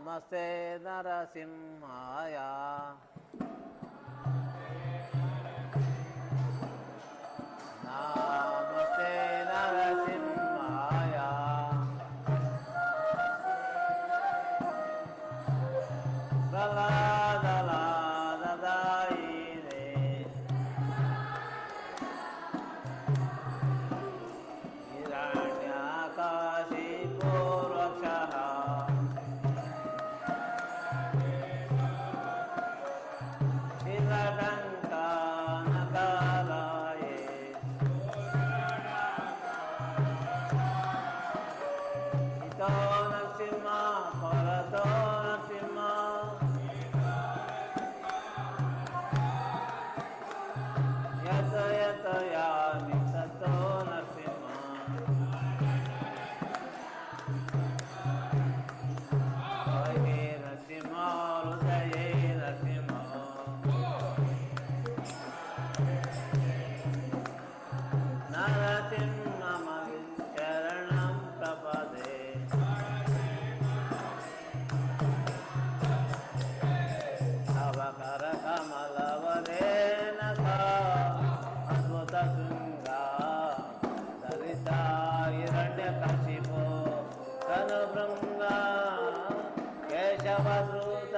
नमस्ते नरसिंहाय। नमस्ते नरसिंहाय। प्रह्लादलाददायिने हिरण्यकशिपुवक्षः शिवटङ्कानकालाये इतो नरसिंह परतो नरसिंह यत यत यामि ततो नरसिंह। हरे नरसिंह हृदये नरसिंह नरसिंहं शरणं प्रपदे। नवकर कमलवरे नख अद्भुत शृङ्गा दरिता हिरण्यकशिपो तनुभृङ्गा केशवद्रुत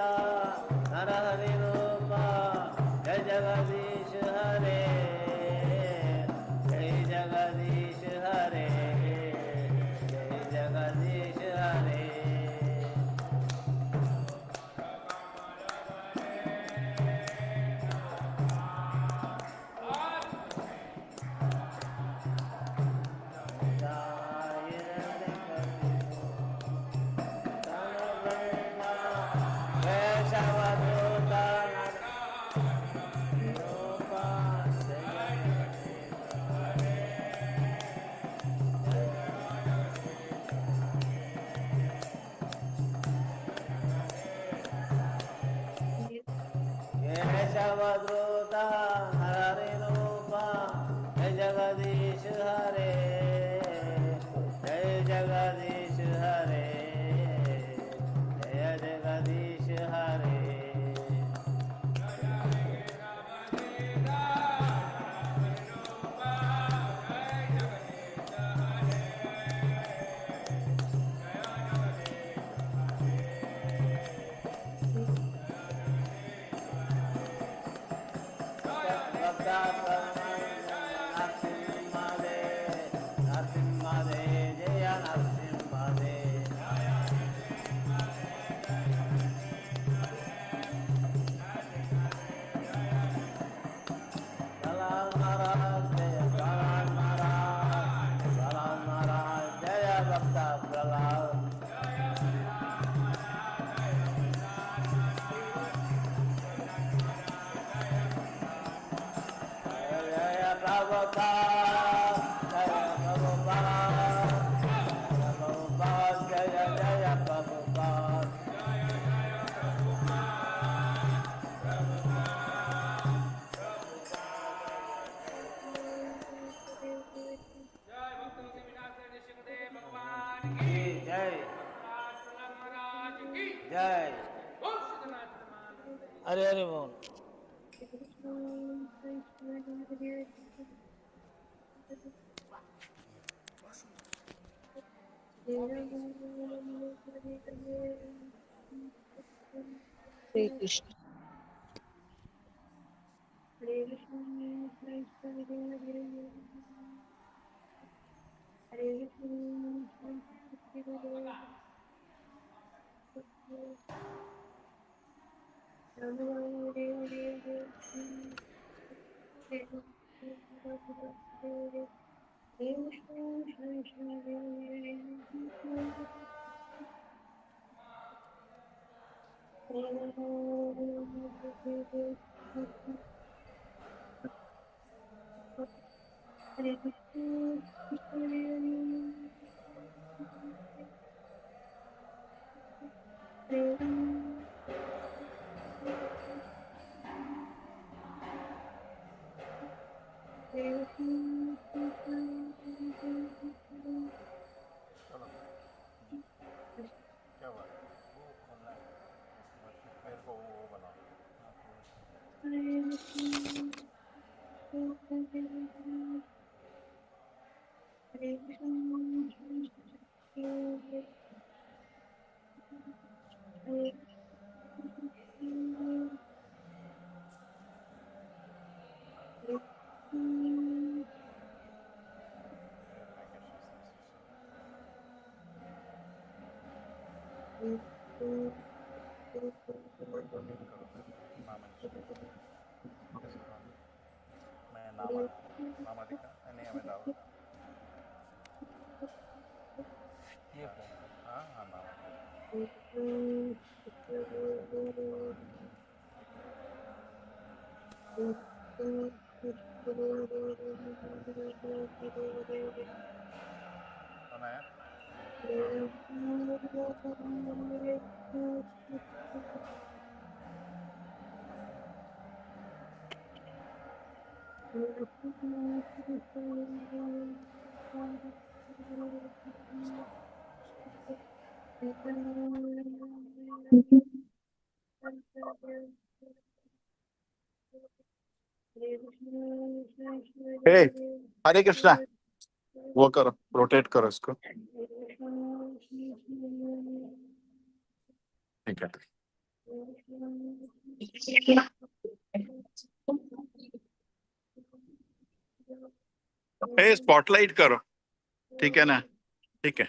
नरहरिरूप जय जगदीश हरे जय जगदीश हरे जय जगदीश हरे। केशवदूत रूप केशवदूत हरि रूप जय जगदीश हरे जय जगदीश हरे जय जगदीश हरे। नरसिंहदे नरसिंहदे जय नरसिंहदे। प्रहलाद महाराज जय प्रहलाद महाराज प्रहलाद महाराज जय भक्त प्रहलाद। जय जय प्रभुपाद जय प्रभुपाद जय प्रभुपाद जय जय प्रभुपाद। जय भक्त विनाश नृसिंहदेव भगवान की की जय। प्रहलाद महाराज की। ಜೈ. ಹರಿ ಹರಿ ಬೋಲ್. Hare Krishna. चलो क्या हुआ? वो खोलना है, मेरे को वो बनाओ। करो नाम इसका। मैं नामा नामा लिखा नहीं, हमें दावा। ये फोन। हाँ हाँ, नामा। बनाया। हे हरे कृष्णा, वो करो, रोटेट करो इसको। ठीक है। हे स्पॉटलाइट करो। ठीक है ना? ठीक है।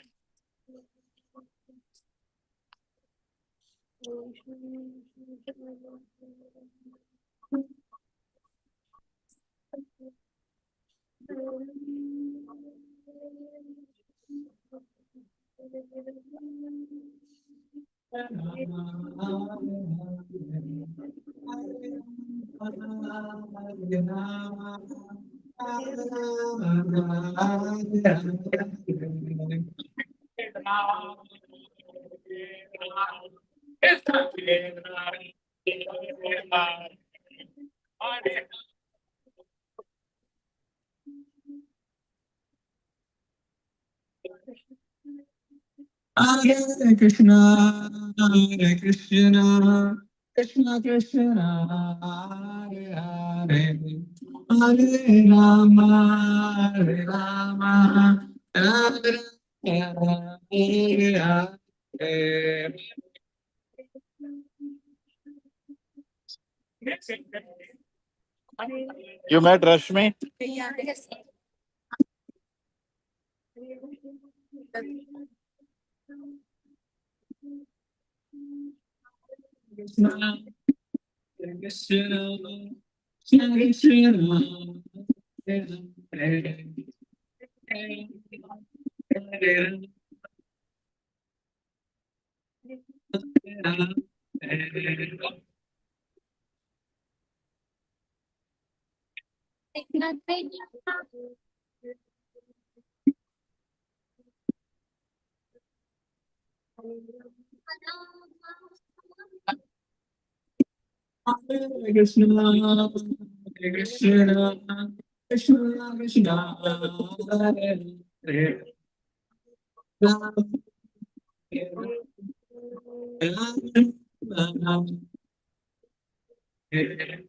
Hare Krishna, Hare Krishna, Krishna Krishna, Hare Hare, Hare Rama, Hare Rama, Rama Rama, Hare Hare. You met Rashmi? Krishna, Hare Krishna, Krishna Krishna, Hare Hare, Hare Rama, Hare Rama. Hare Krishna, Hare Krishna, Krishna Krishna, Hare Hare, Hare Rama. Rama Hare.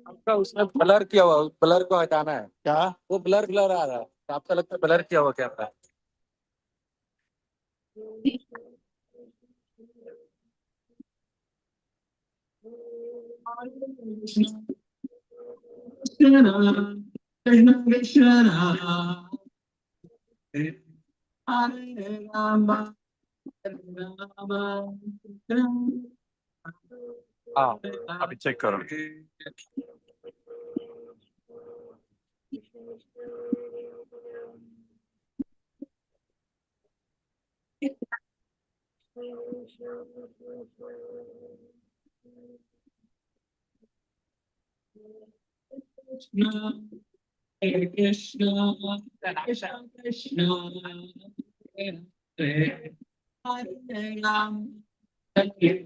आपका उसमें blur किया हुआ, blur को हटाना है। क्या? वो blur blur आ रहा है, तो आपका लगता है ब्लर किया हुआ क्या था? Krishna, Krishna Krishna, Hare Rama, Hare Rama, Rama हाँ, अभी चेक करो। Krishna, Hare Krishna, Krishna Krishna, Hare Hare, Hare Rama, Hare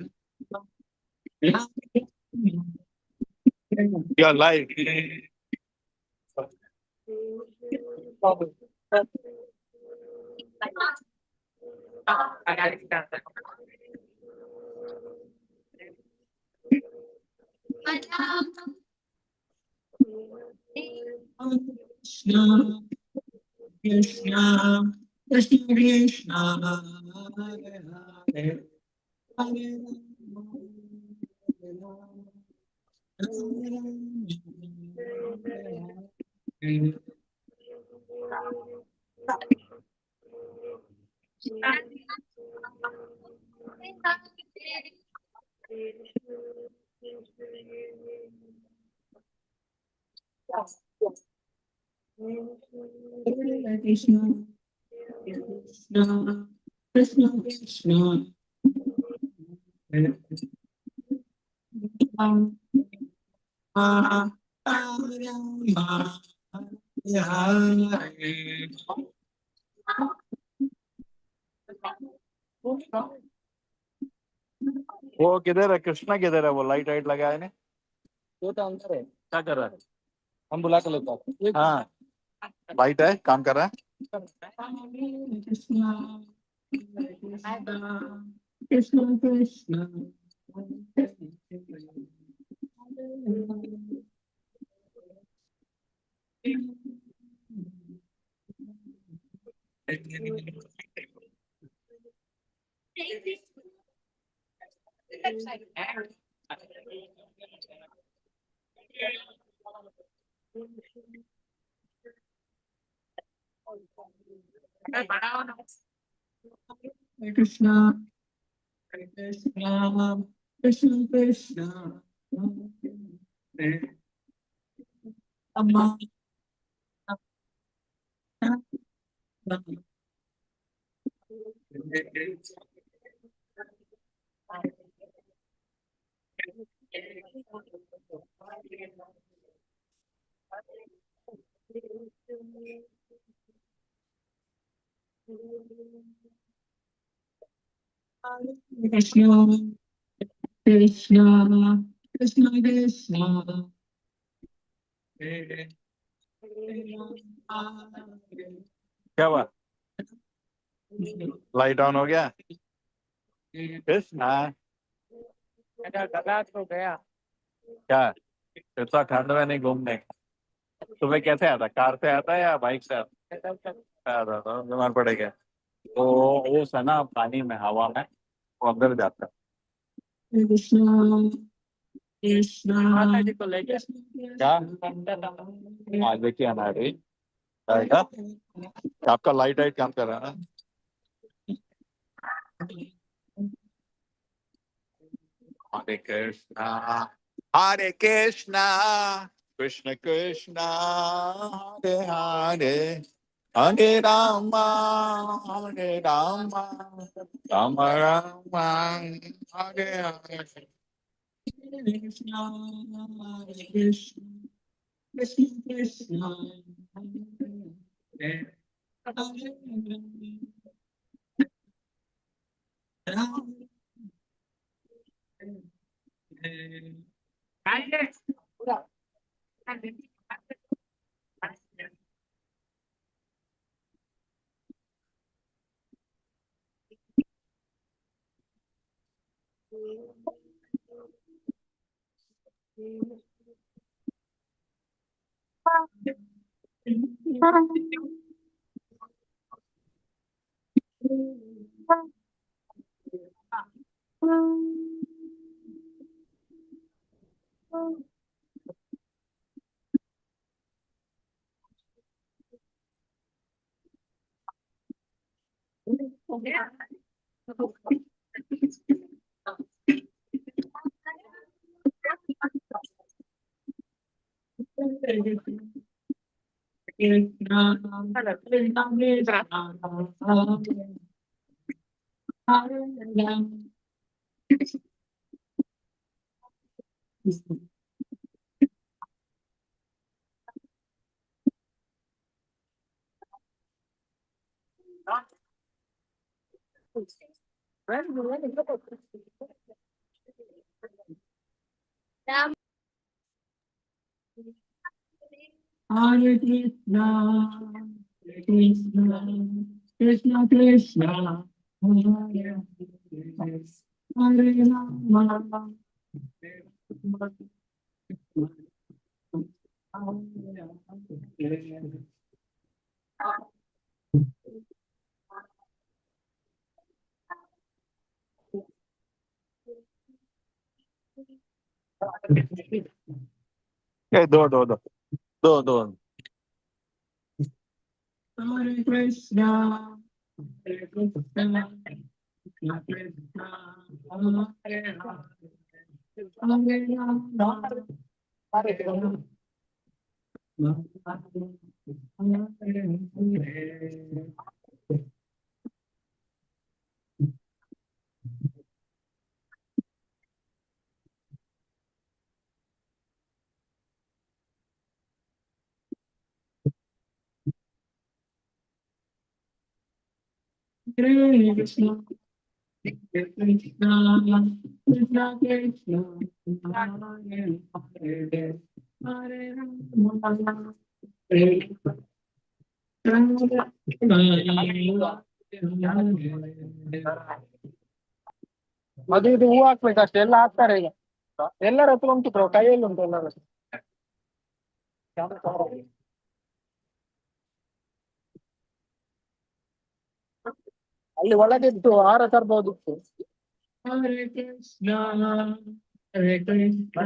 Rama, you are live. Krishna, Krishna, Krishna Krishna, Hare Hare, Hare Rama, Hare Rama, Rama Rama, Hare Hare. Hare Krishna, Krishna, Krishna Krishna. Hare Rama, Hare Rama, Hare Hare. वो किधर है कृष्णा? किधर है वो? Light white लगाए ने? वो तो अंदर है। क्या कर रहा है? हम बुला के लेते हैं। हाँ, लाइट है, काम कर रहा है। Hare Krishna, Hare Krishna, Krishna Krishna, Hare Hare. Hare Krishna, Hare Krishna, Krishna Krishna, Hare Rama, Rama. Hare Krishna, Krishna, Krishna Krishna, Hare Hare. क्या हुआ? लाइट ऑन हो गया? कृष्णा। हो गया। क्या इतना ठंड में नहीं घूमने? तुम्हें कैसे आता? कार से आता है या बाइक से आता? आता तो बीमार पड़ेगा। तो वो सना पानी में, हवा में वो अंदर जाता है। Hare Krishna, Krishna, माता जी को लेके क्या आज देखिए हमारे आएगा। आपका लाइट वाइट काम कर रहा है ना? हरे कृष्णा हरे कृष्णा कृष्ण कृष्णा हरे हरे, हरे रामा हरे Rama Ram Ram Hare Hare. Hare Krishna, Hare Krishna, Krishna Krishna, Hare Hare, Hare Hare. Krishna, Krishna, Krishna, Hare Rama. Hare Krishna, Hare Krishna, Krishna Krishna, Hare Hare, Hare Rama, Hare Rama, Hare Hare. ए, दो दो दो दो दो. Hare Krishna, Hare Krishna, Krishna Krishna, Hare Hare, Hare Rama, Hare Rama, Hare Hare. Hare Krishna, Hare Krishna, Krishna Krishna, Hare Hare, Hare Rama, Hare Rama, Hare Hare. ಅದು ಇದು ಹೂ ಹಾಕ್ಬೇಕಷ್ಟೇ, ಎಲ್ಲ ಹಾಕ್ತಾರೆ ಈಗ. ಎಲ್ಲರ ಹತ್ರ ಉಂಟು ಬ್ರೋ, ಕೈಯಲ್ಲಿ ಉಂಟು ಎಲ್ಲರ ಹತ್ರ. ಅಲ್ಲಿ ಒಳಗಿತ್ತು, ಹಾರ ತರ್ಬೋದಿತ್ತು. Hare Krishna, Hare Krishna,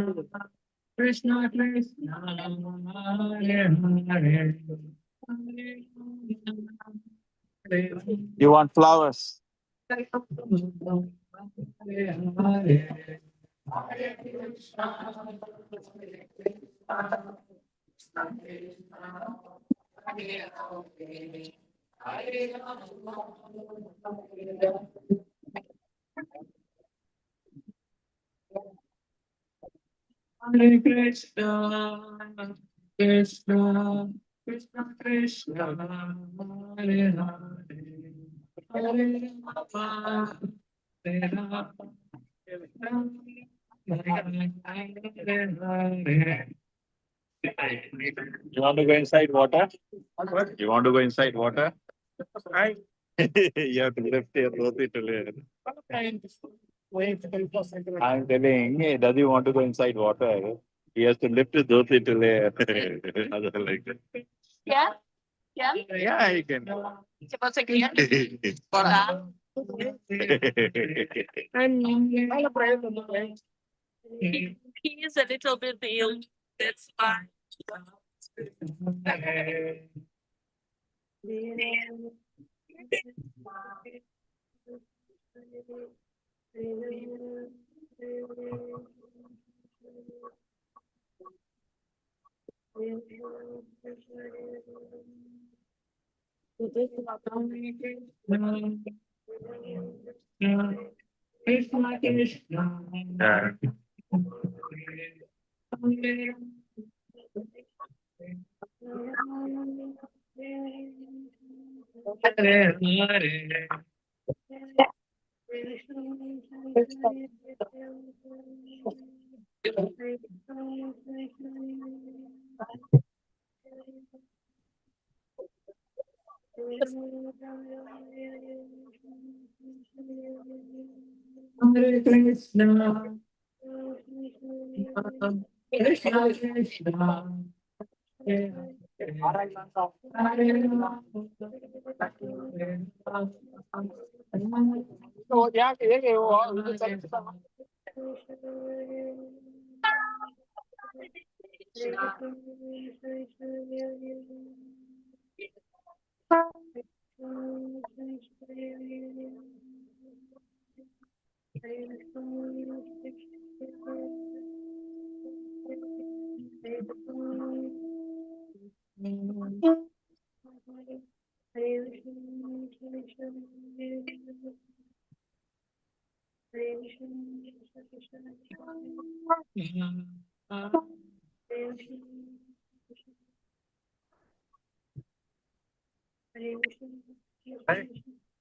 Krishna Krishna, Hare Hare, Hare Rama, Hare Rama. You want flowers? Hare Hare. Hare Krishna, Hare Krishna, Krishna Krishna, Hare Hare, Hare Rama, Hare Rama. Hare Krishna, Krishna, Krishna Krishna, Hare Hare, Hare Rama, Hare Rama, Hare Hare. You want to go inside water? You want to go inside water? You have to lift your dhoti to live. I'm telling, hey, does he want to go inside water? He has to lift his dhoti to live. Other like that. Yeah? Yeah? Yeah, he can. Se posso criare? He is a little bit ill, that's why. Krishna Krishna. Yeah. Hare Hare. Hare Krishna. Krishna Krishna. Hare Hare. ಯಾಕೆ ಹೇಗೆ ಇದು ಚಲಿಸುತ್ತಲ್ಲ?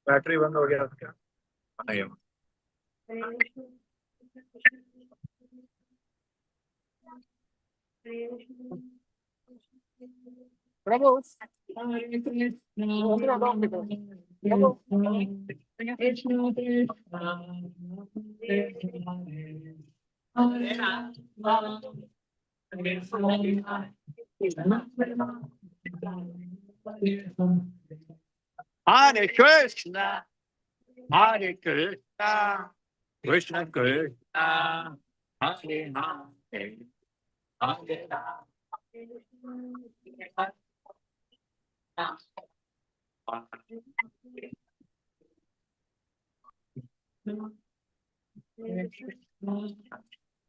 Battery बंद हो गया उसका। नहीं। ಪ್ರಭು Hare Krishna, Prabhu. Krishna Krishna, Hare Hare, Hare Rama, Hare Rama, Rama Hare Hare Krishna, Hare Krishna, Krishna Krishna, Hare Hare, Hare Rama.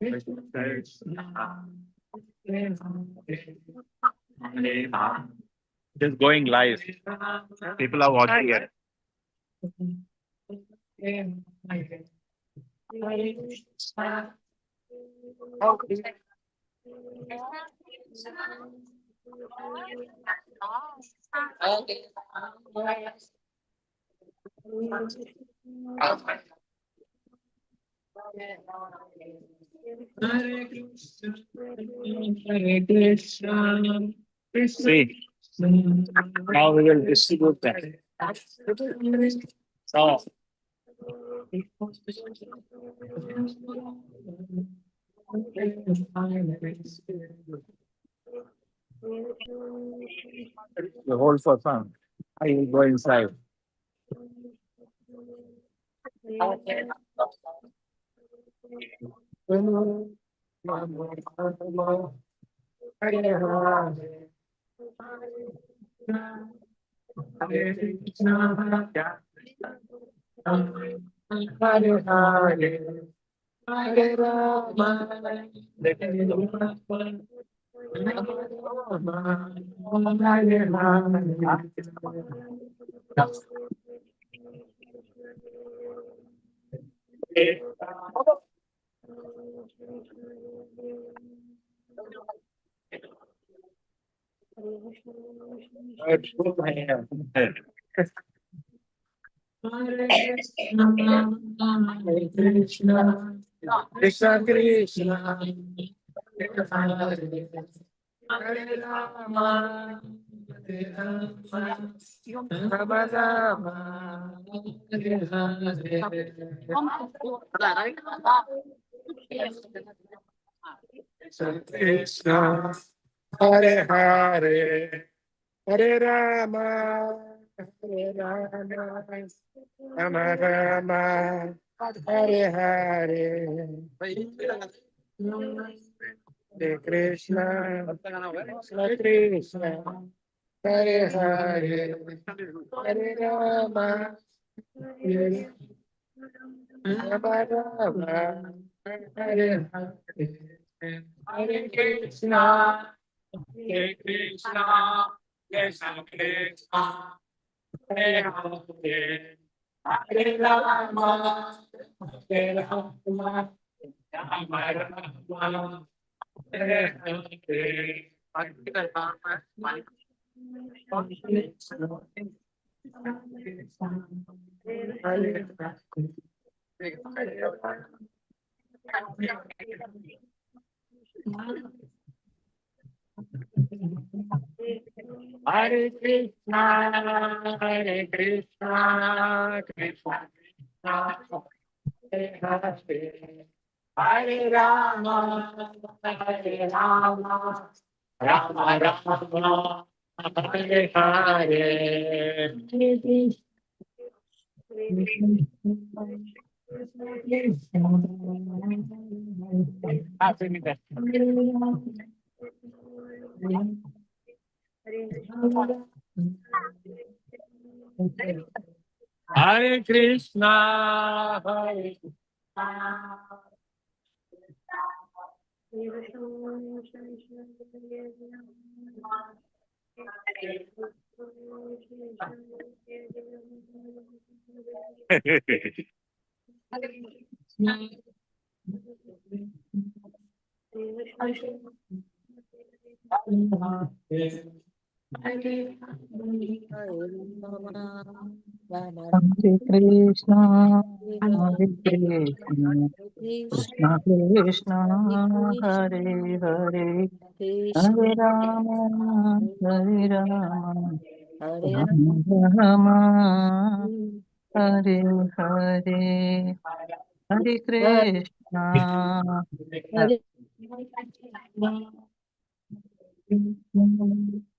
Krishna Krishna, Hare Hare, Hare Rama. It is going live. People are watching it. Hare Krishna, Hare Krishna, Krishna See, now we will distribute that. So, you hold for some. I will go inside. Hare Hare. Hare Krishna, Hare Hare, Hare Rama, Hare Rama, Rama Hare Hare. Hare Krishna, Hare Krishna, Krishna Krishna, Hare Hare, Hare Rama, Hare Rama, Rama Rama, Hare Hare. Krishna Krishna, Hare Hare, Hare Rama, Hare Rama, Rama Rama, Hare Hare. Hare Krishna, Krishna Krishna, Hare Hare, Hare Rama, Hare Rama Rama, Hare Hare. Hare Krishna, Hare Krishna, Krishna Krishna, Hare Hare, Hare Rama, Hare Rama, Rama Rama, Hare Hare. Hare Krishna, Hare Krishna, Krishna Krishna, Hare Hare, Hare Rama, Hare Rama, Rama Rama, Hare Hare. Happy Hare Krishna, Hare Krishna. Hare Krishna, Hare Krishna, Krishna Krishna, Hare Hare, Hare Rama, Hare Rama, Rama Rama, Hare Hare, Hare Krishna, Hare Hare Hare Rama, Hare Rama.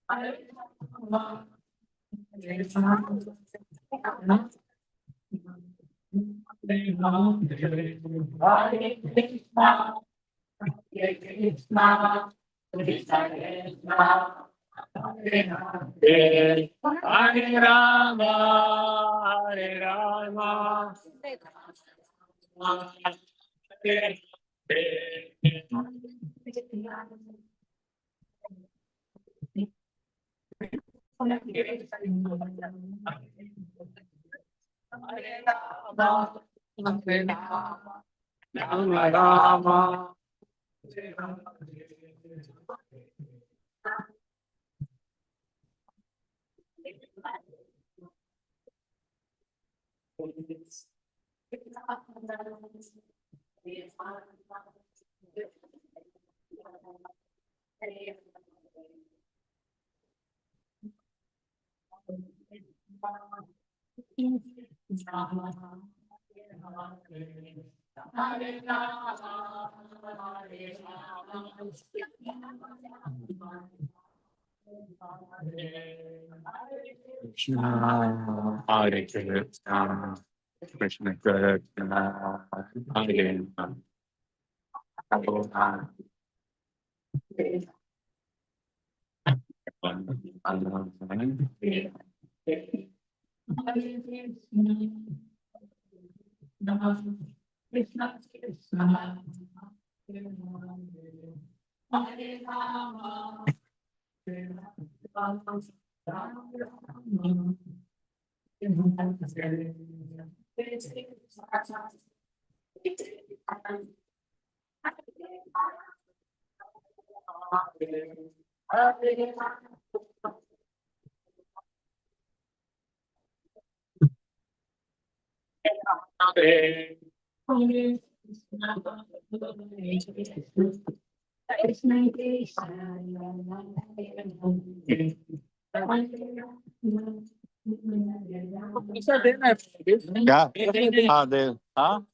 Hare Rama, Rama. Krishna, Hare Krishna, Krishna Krishna, Hare Hare. पैसा देना है। क्या? हाँ दे, हाँ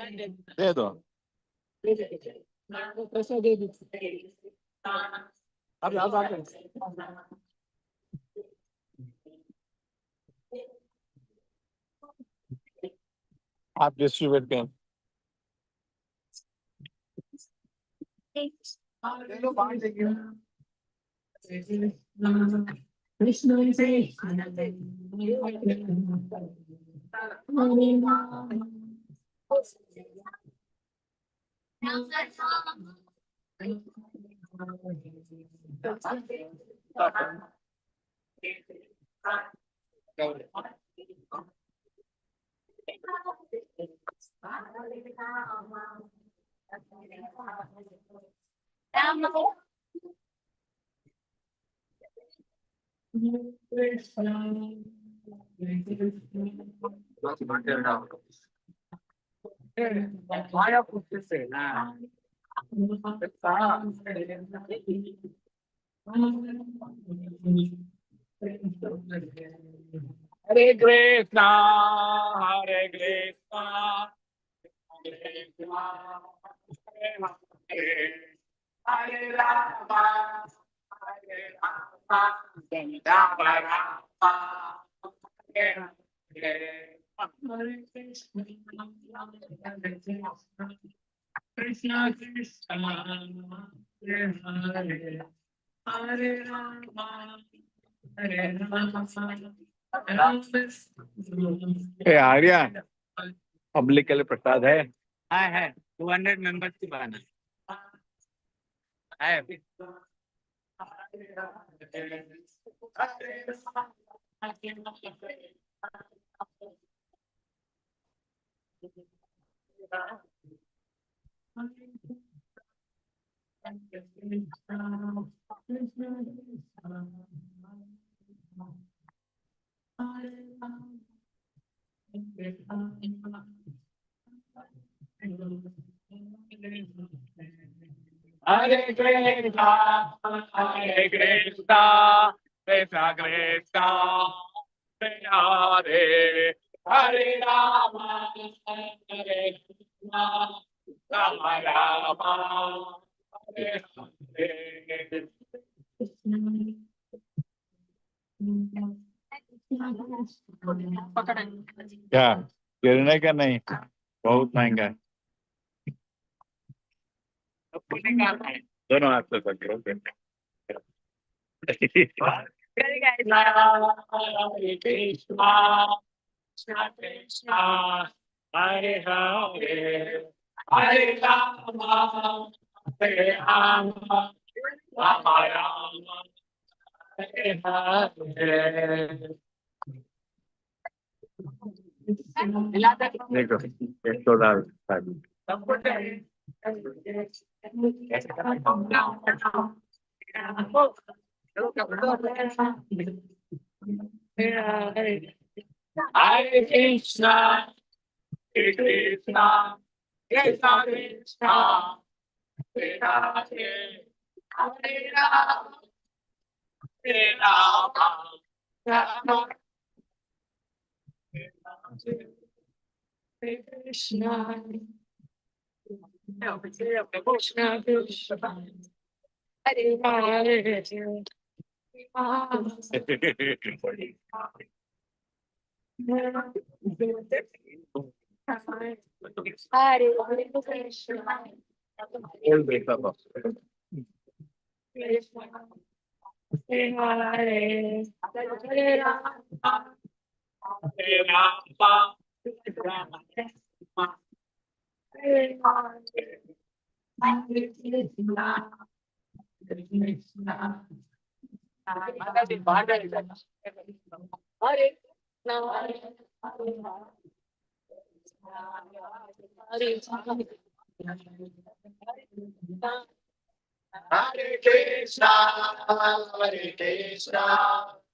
दे दो। पैसा दे दीजिए। अब अब आप आप डिस्ट्रीब्यूट करें। Rama. Hare Krishna, Hare Krishna, Krishna, Hare Hare, Hare Rama, Hare Rama, Rama Rama, Hare Hare. Hare Krishna, Hare Krishna, Krishna Krishna, Hare Hare, Hare Rama, Hare Rama. ए आर्या, पब्लिक के लिए प्रसाद है। है 200 मेंबर्स की बात है। Hare Krishna, Hare Krishna, Krishna Krishna, Hare Hare, Hare Rama, Hare Krishna, Rama Rama, Hare Hare. क्या गिरने का नहीं, बहुत महंगा है। दोनों हाथ से पकड़ो। Hare Krishna, Krishna Krishna, Hare Hare, Hare Rama, Hare Rama, Rama Rama, Hare Hare. देखो, एक तो दाल। Hare Krishna, Hare Krishna, Krishna Krishna, Hare Hare, Hare Rama, Hare Rama, Rama Hare Krishna. Krishna Krishna, Hare Hare. Hare Krishna. Hare Hare Rama, Hare Rama, Rama Rama, Hare Hare. Hare Krishna, Hare Krishna. Hare Hare Krishna, Hare Krishna,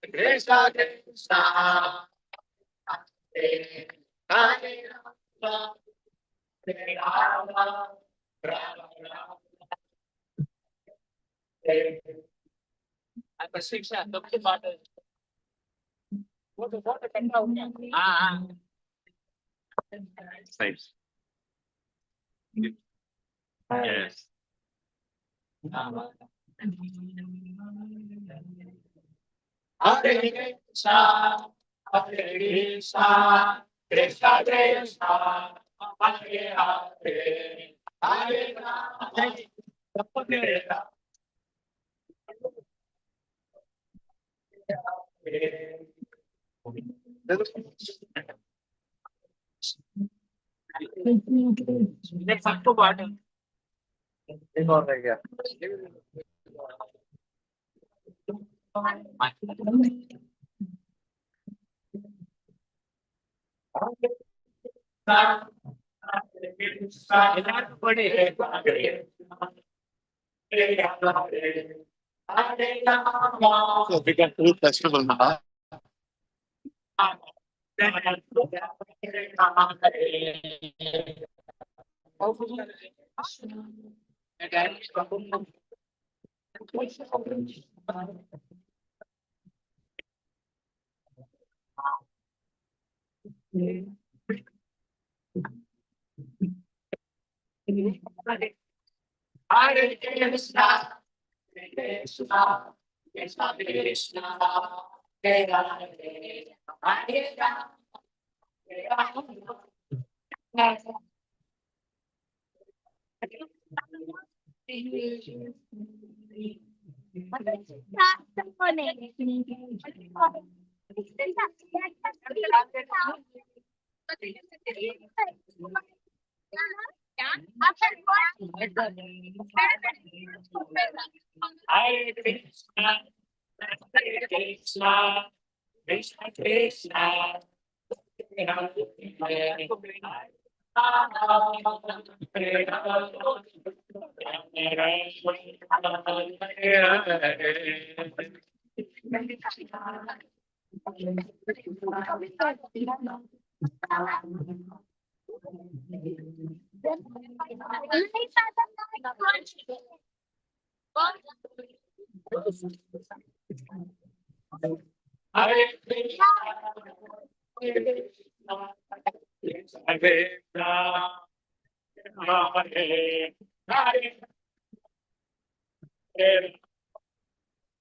Krishna Krishna, Hare Hare Rama, Hare Rama, Rama Rama, Hare शिक्षा सबसे बात है। वो तो बहुत इकट्ठा हो गया। हाँ हाँ। Nice. Yes. Hare Krishna, Hare Krishna, Krishna Krishna, Hare Hare, Hare Rama, Hare Rama. सबको बांटो। एक और रह गया। ಎಲ್ಲಾರ್ಗೂ ಕೊಡಿ. So we got food festival now. Hare Krishna, Hare Krishna, Krishna Krishna, Hare Hare, Hare Rama, Hare Rama. Hare Krishna, Hare Krishna, Krishna Krishna, Hare Hare, Hare Rama, Hare Hare. Hare Krishna, Hare Krishna, Krishna Krishna, Hare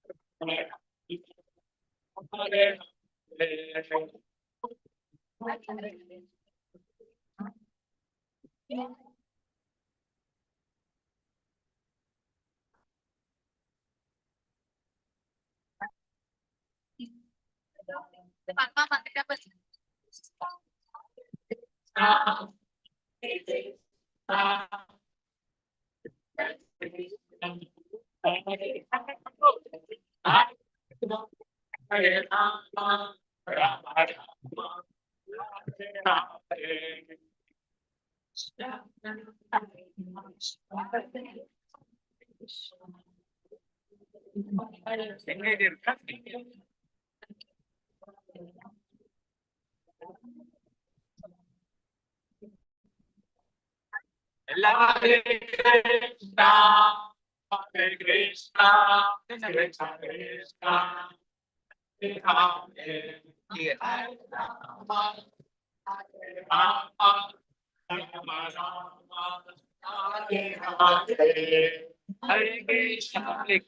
Hare, Hare Hare Hare. Hare Rama, Rama Rama, Hare Hare. Hare Krishna, Hare Krishna, Krishna Krishna, Hare Hare, Hare Rama, Hare Rama, Rama Rama, Hare Hare, Hare Krishna, Hare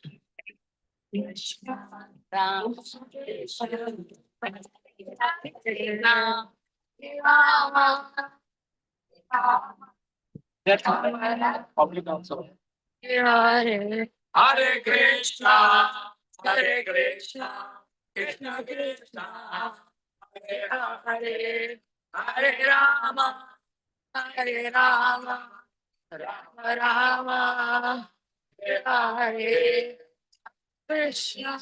That's public also. Hare Krishna, Hare Krishna, Krishna Krishna, Hare Hare, Hare Rama, Hare Rama, Rama Rama, Hare Hare, Krishna.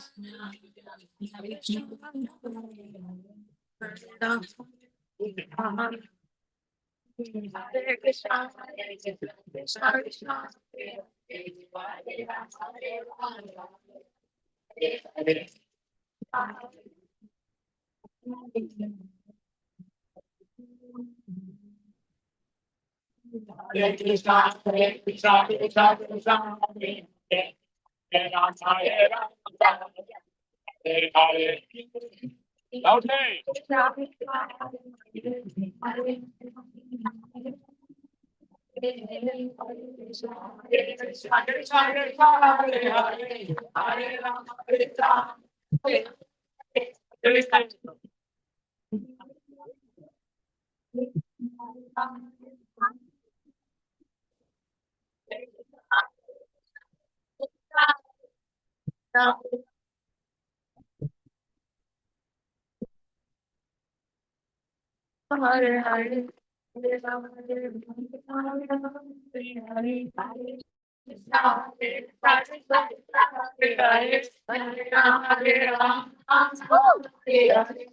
Hare Krishna, Hare Krishna, Krishna Krishna, Hare Hare, Hare Hare Krishna, Hare Krishna, Krishna Krishna, Hare Hare, Hare Rama, Hare Rama, Hare Hare. Okay. Hare Krishna, Krishna Krishna, Hare Hare, Hare Rama, Hare Rama, Hare Krishna. Hare Hare. Hare Rama, Hare Rama, Hare Hare, Hare Krishna, Hare Krishna, Hare Hare, Hare Rama, Hare Rama, Hare Hare.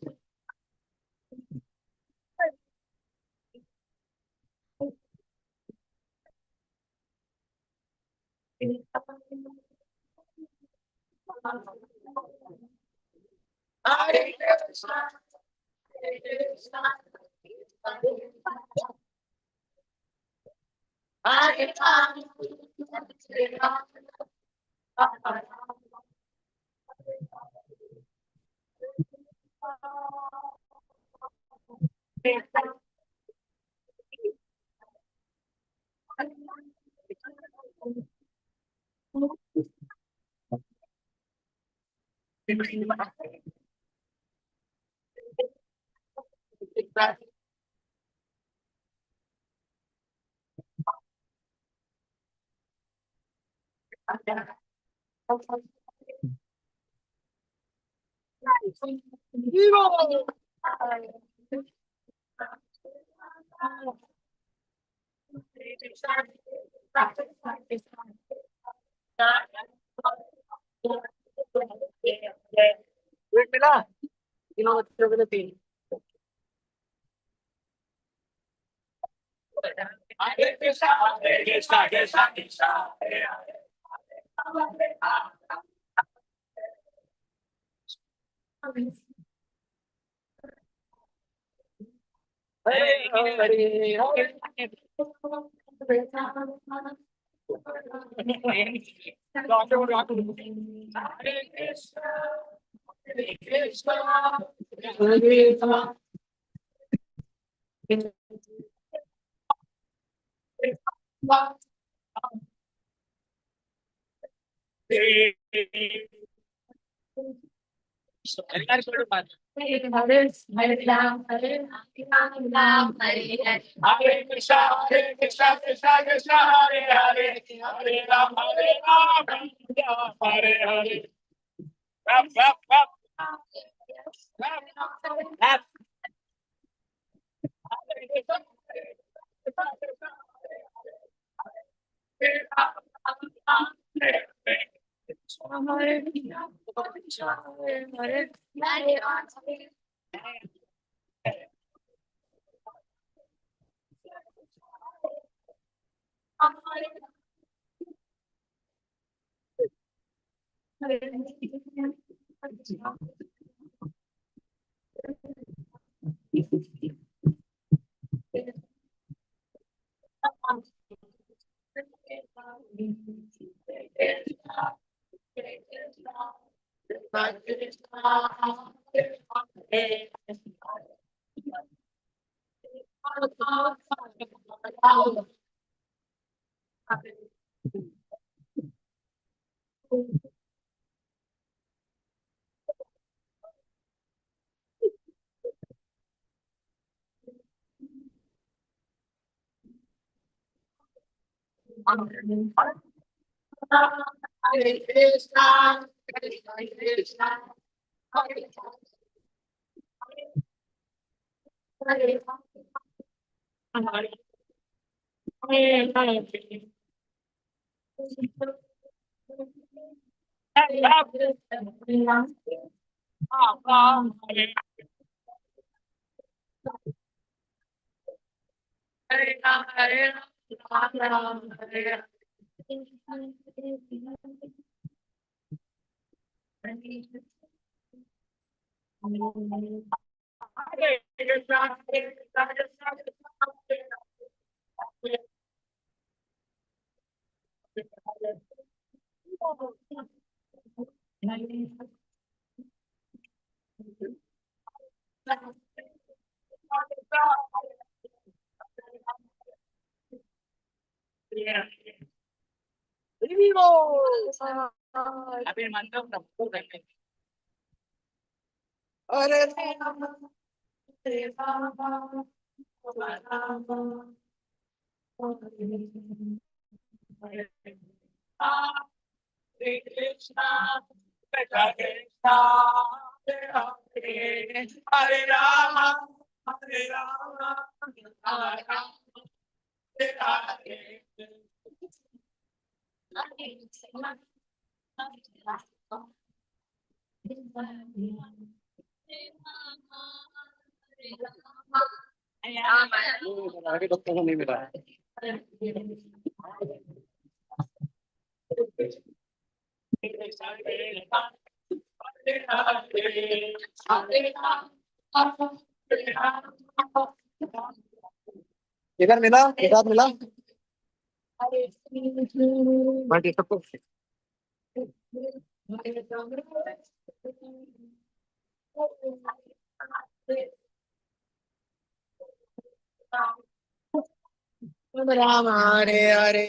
Hare Krishna, Hare Krishna, Hare Rama, Hare Rama, Rama Rama. Weight मिला तीनों बच्चों के लिए तीन। Hare Krishna, Hare Krishna, Krishna Krishna, Hare Hare, Hare Rama, Hare Hare Hare. Hare Krishna, Hare Krishna, Hare Krishna. Hare Ram, Hare Ram, Ram Hare Hare. Hare Krishna, Hare Krishna, Krishna Krishna, Hare Hare, Hare Ram, Hare Ram, Ram Ram, Hare Hare. Clap, clap, clap, clap, clap. Hare Krishna, Hare Krishna, Krishna, Hare Ram, Hare Hare. Hare Ram, Hare Hare Krishna, Hare Krishna, Hare Hare Ram, Hare Ram, Ram Hare Hare Krishna, Hare Krishna, Krishna Krishna, Hare Hare. Hare Rama, Hare Rama, Rama Hare Hare Krishna, Krishna Krishna, Hare Hare, Hare Rama, Hare Rama, Rama Rama, Hare Hare. अभी doctor को नहीं मिला। इधर मिला, इधर मिला। बाकी सबको राम हरे हरे।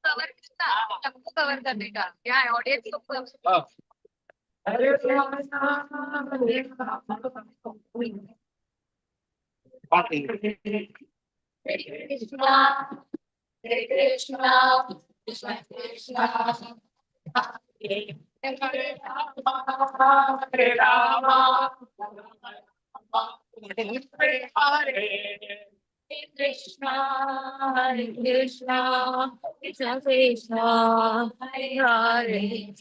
कवर सबको कवर करने का क्या है ऑडियंस को? Hare Krishna, Krishna Krishna, Hare Rama, Hare Rama, Hare Hare. Krishna, Hare Krishna, Krishna Krishna, Hare Hare,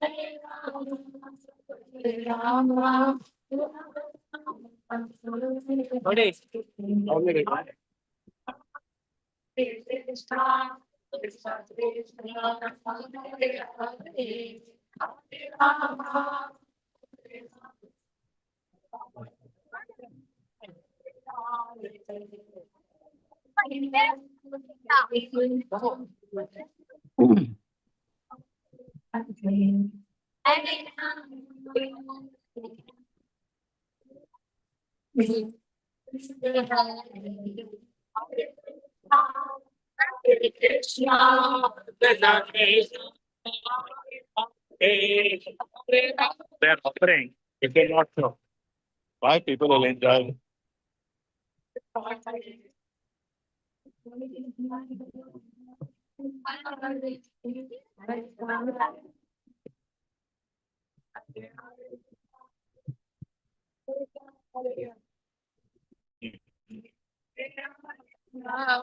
Hare Rama, Hare Rama. ನೋಡಿ. Krishna, Krishna Krishna, Hare Hare, Hare Rama. They are offering, if they not so. Why people will enjoy?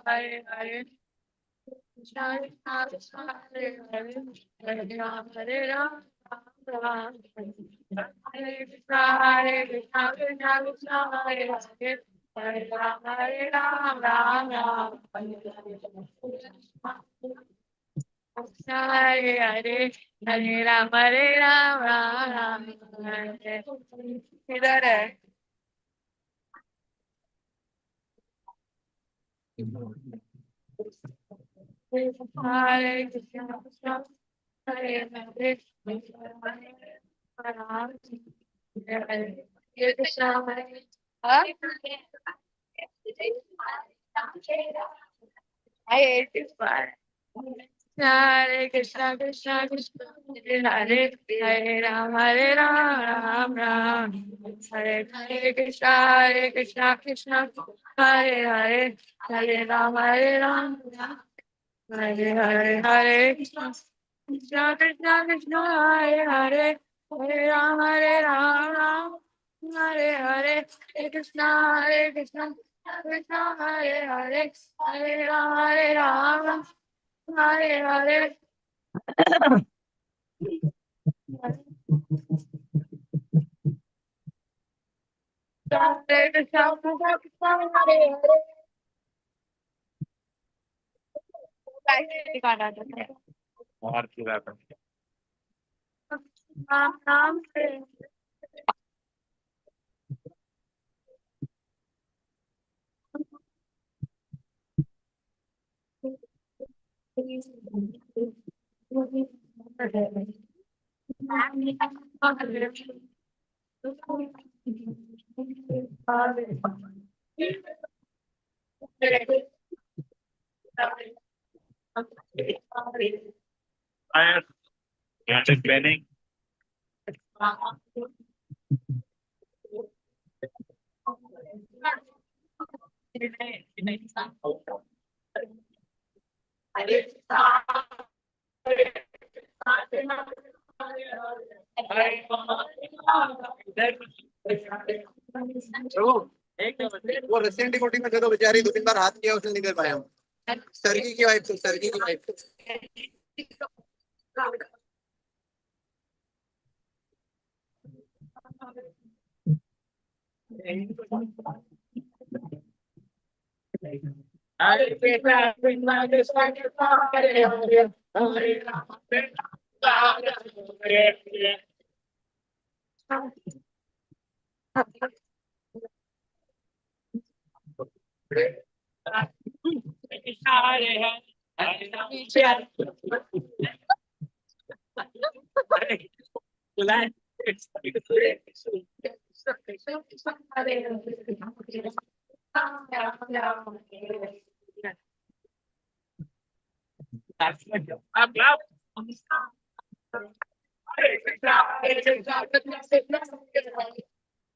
Hare Hare. Krishna Krishna Hare Hare, Hare Rama Hare Rama, Rama Hare Krishna Hare Krishna Krishna Krishna Hare Hare, Hare Rama Hare Rama, Rama Rama Krishna Hare Hare, Hare Rama Hare Rama, Rama Rama Hare. इधर है। Hare Krishna Krishna Hare Hare, Hare Krishna Hare. I ate it. Hare Krishna Krishna Krishna Hare Hare Rama Hare Rama Rama Rama Hare Hare Krishna Hare Krishna Krishna Hare Hare, Hare Rama Hare Rama Hare Hare, Hare Krishna Krishna Krishna Krishna Hare Hare, Hare Rama Hare Rama Rama Hare Hare, Hare Krishna Hare Krishna Krishna Hare Hare, Hare Rama Hare Rama Hare Hare. Hare Krishna Krishna Krishna Hare Hare. और की बात है। Ram Ram Hare. Fire. Started planning. वो recent recording में थे तो बेचारी 2-3 बार हाथ किया, उसने नहीं कर पाया। सरगी की वाइफ, सरगी की wife. Hare Krishna Krishna Krishna Krishna Hare Hare, Hare Rama Hare Rama Hare Hare. Krishna Hare Hare, Hare Rama Hare Clap, clap. Hare Krishna, Hare Krishna, Krishna Krishna, Hare Hare.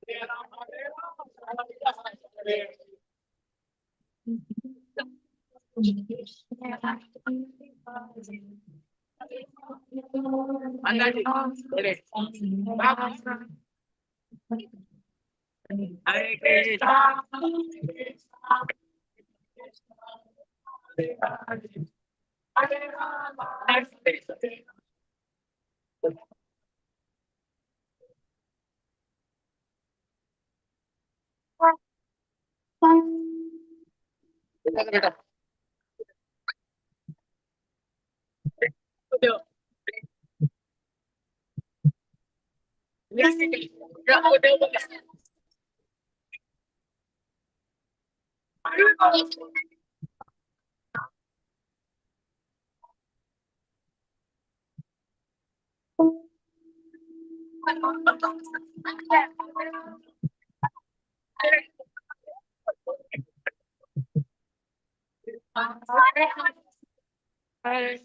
Hare Rama, Hare Rama, Rama Rama, Hare Hare. Hare Krishna. Hare Hare, Hare Rama, Hare Krishna. बेटा। Hare अरे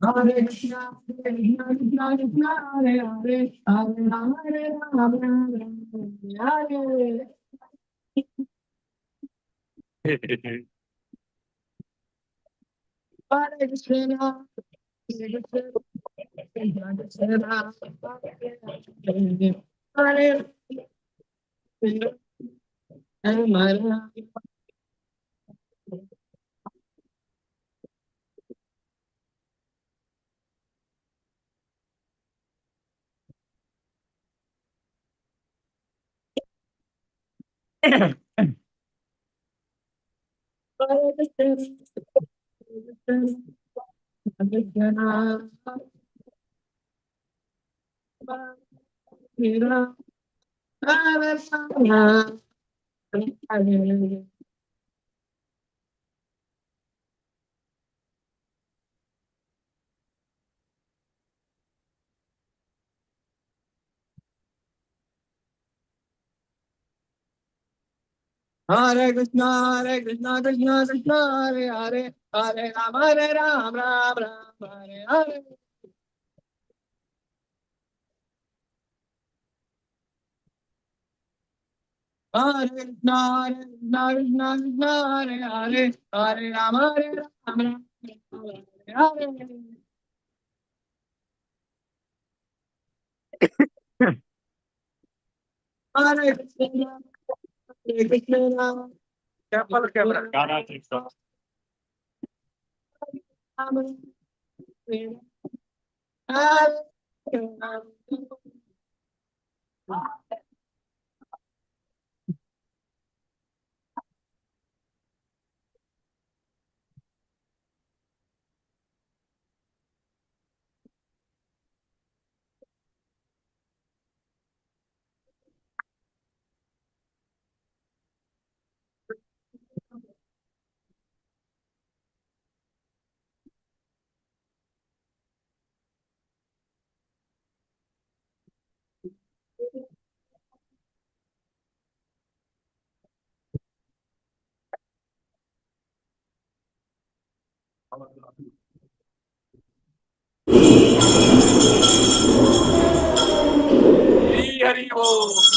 Hare Krishna, Hare Krishna, Krishna Krishna, Hare Hare, Hare Rama, Hare Rama, Rama Rama, Hare Hare. Hare Krishna, Hare Krishna, Krishna Krishna, Hare Hare, Hare Rama. Hare Krishna, Hare Hare Krishna, Hare Krishna, Krishna Krishna, Hare Hare, Hare Rama, Hare Rama, Rama Rama, Hare Hare. Hare Krishna, Hare Krishna, Krishna Krishna, Hare Hare, Hare Rama, Hare Rama, Rama Rama, Hare Hare. Hare Krishna, Hare Krishna, गाना ठीक था। Rama Hare Hare. Hari Hari बोल।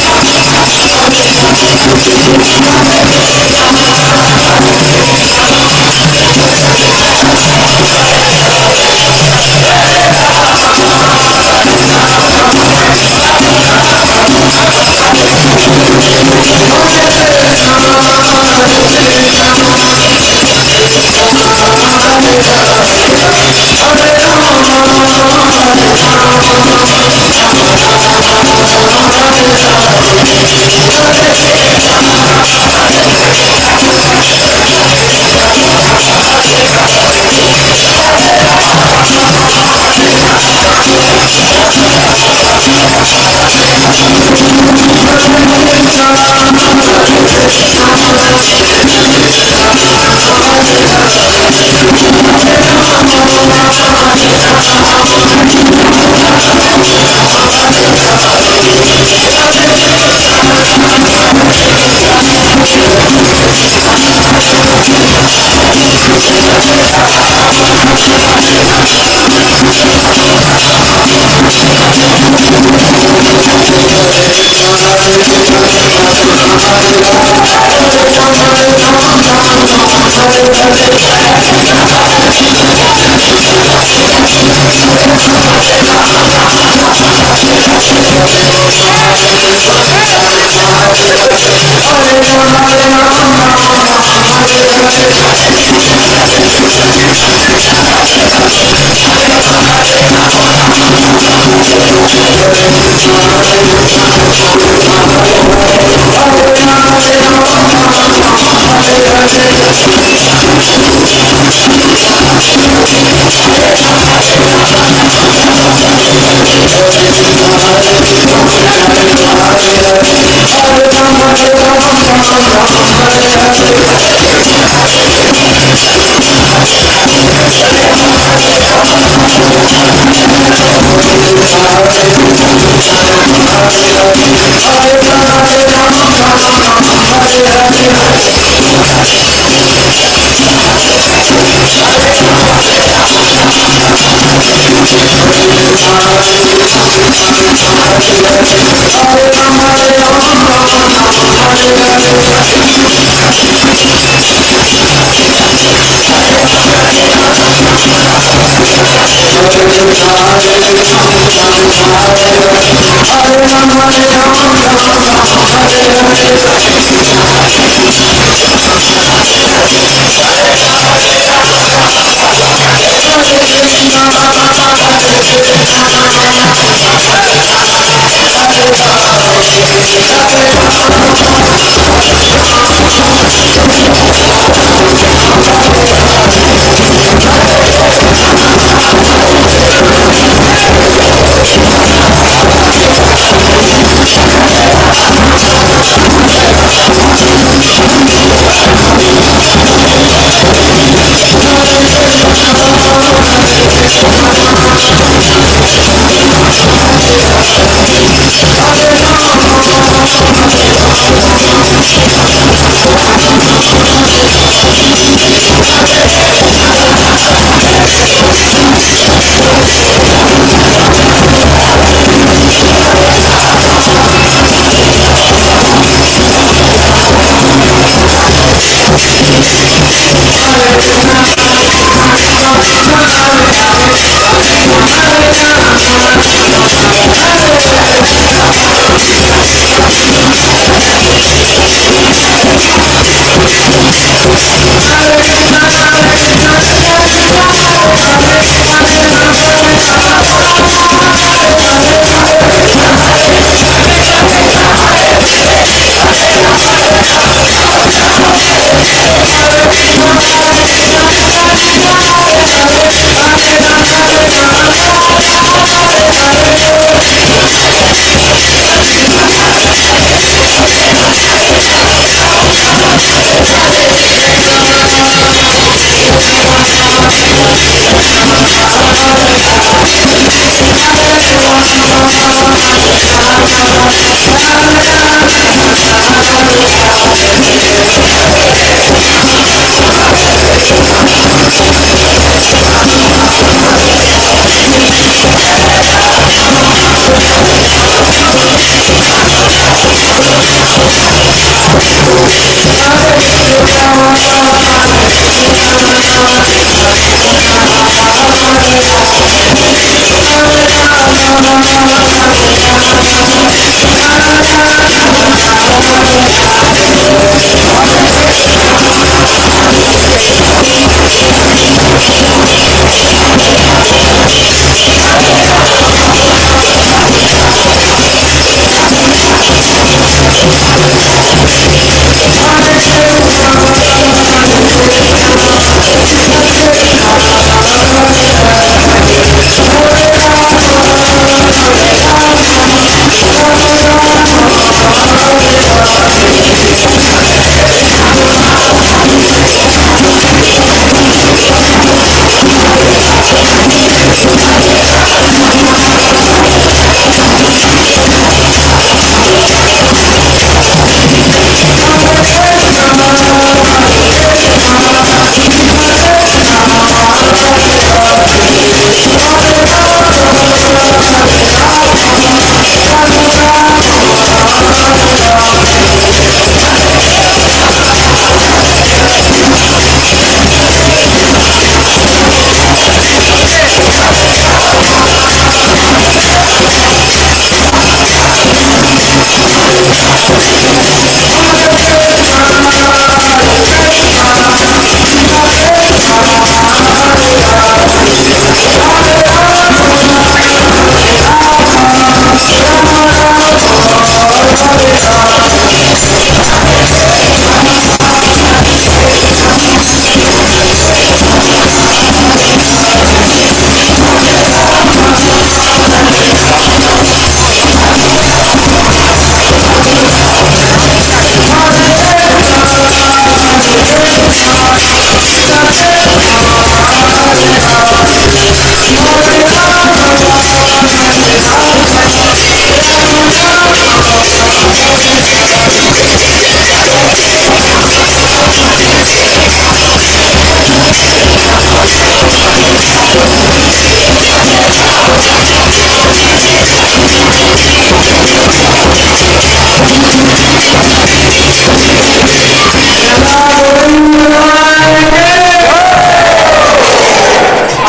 Hare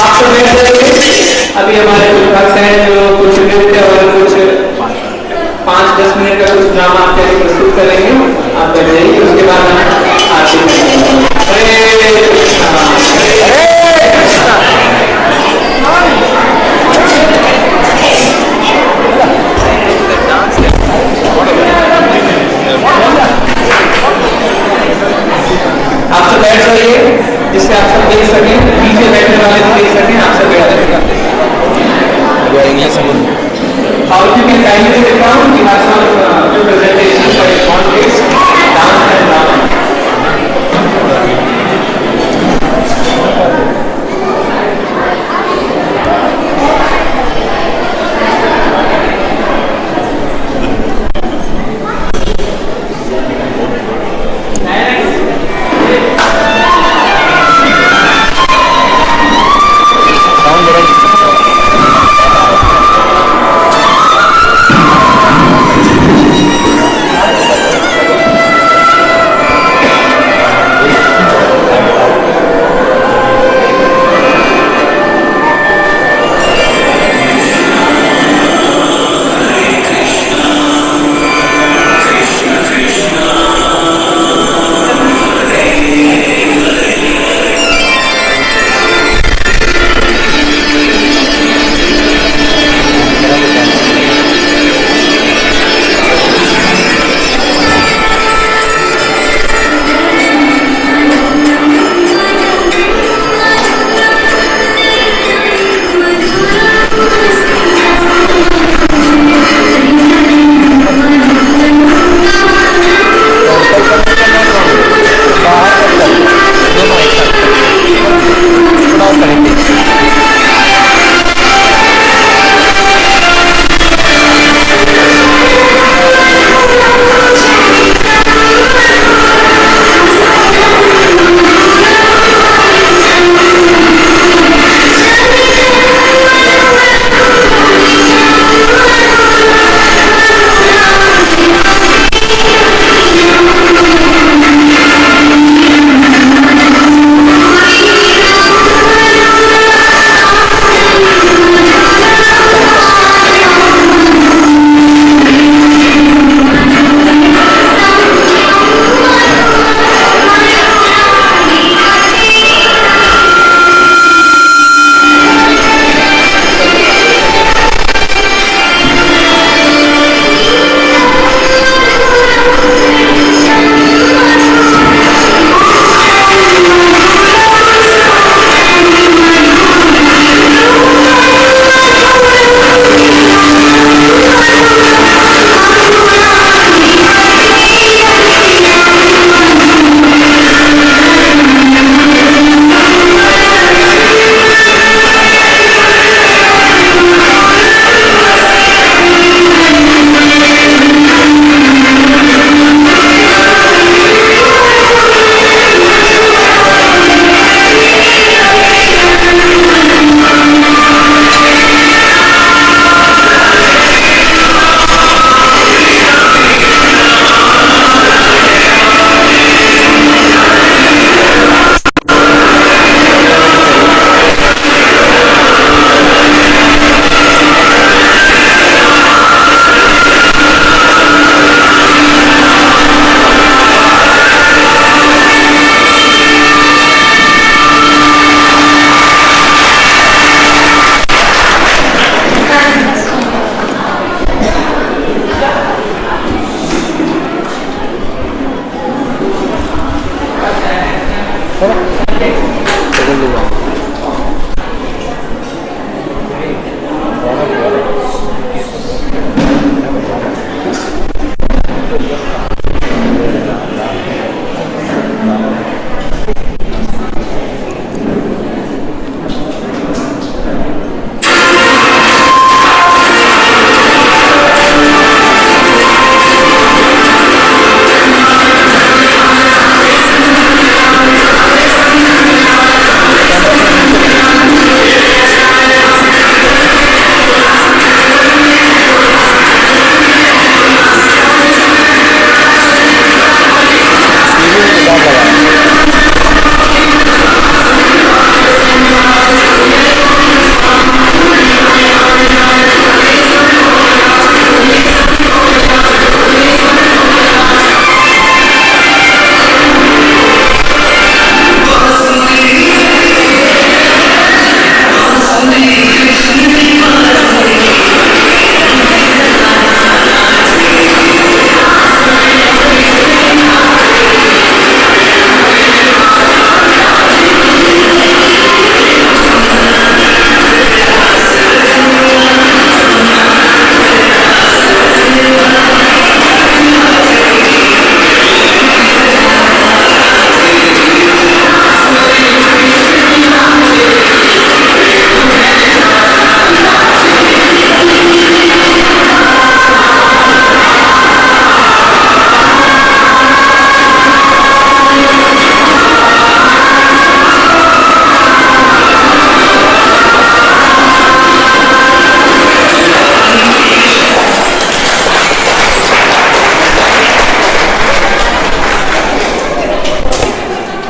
आप सब बैठ जाइए। अभी हमारे कुछ भक्त हैं जो कुछ नृत्य और कुछ 5-10 मिनट का कुछ ड्रामा आपके लिए प्रस्तुत करेंगे। आप बैठ जाइए, उसके बाद हम आरती करेंगे। हरे कृष्णा हरे कृष्णा। आप सब बैठ जाइए जिससे आप सब देख सकें, पीछे बैठने वाले भी देख सकें। आप सब बैठ जाइए। और you can kindly sit down. We have some few presentations for your context, dance and drama.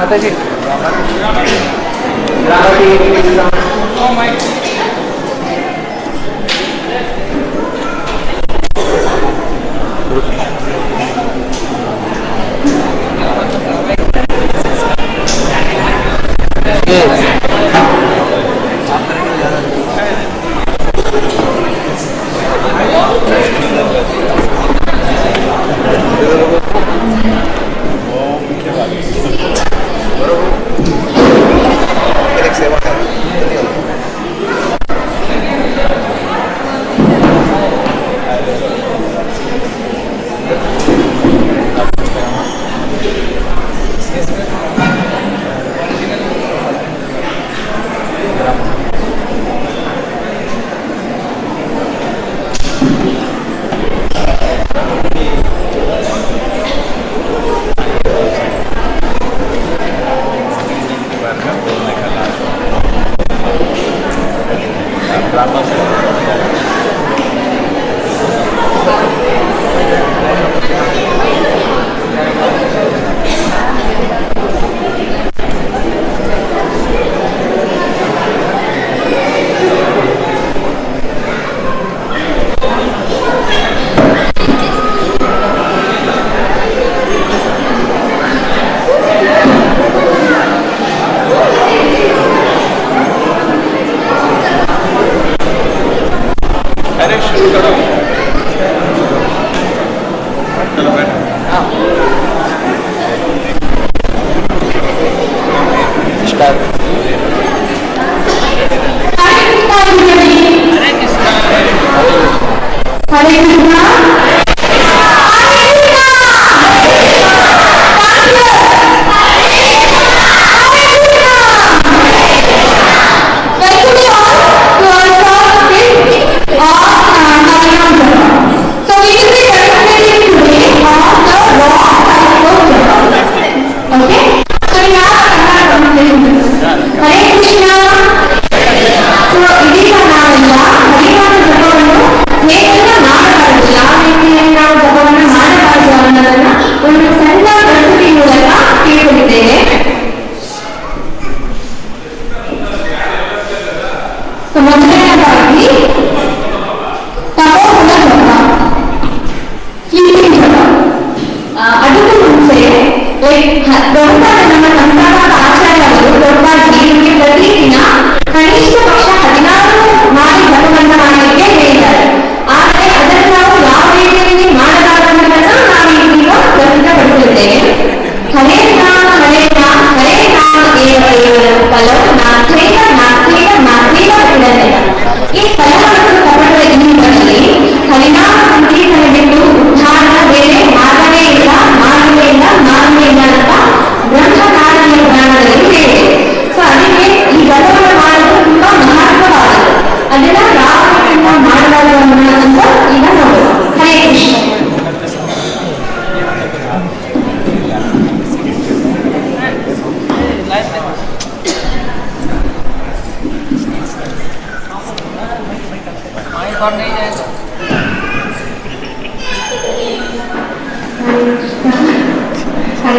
माता जी So, ಇದೀಗ ನಾವೆಲ್ಲ ಹರಿನಾಮ ಜಪವನ್ನು ಹೇಗೆಲ್ಲ ಮಾಡಬಾರದು, ಯಾವ ರೀತಿಯಲ್ಲಿ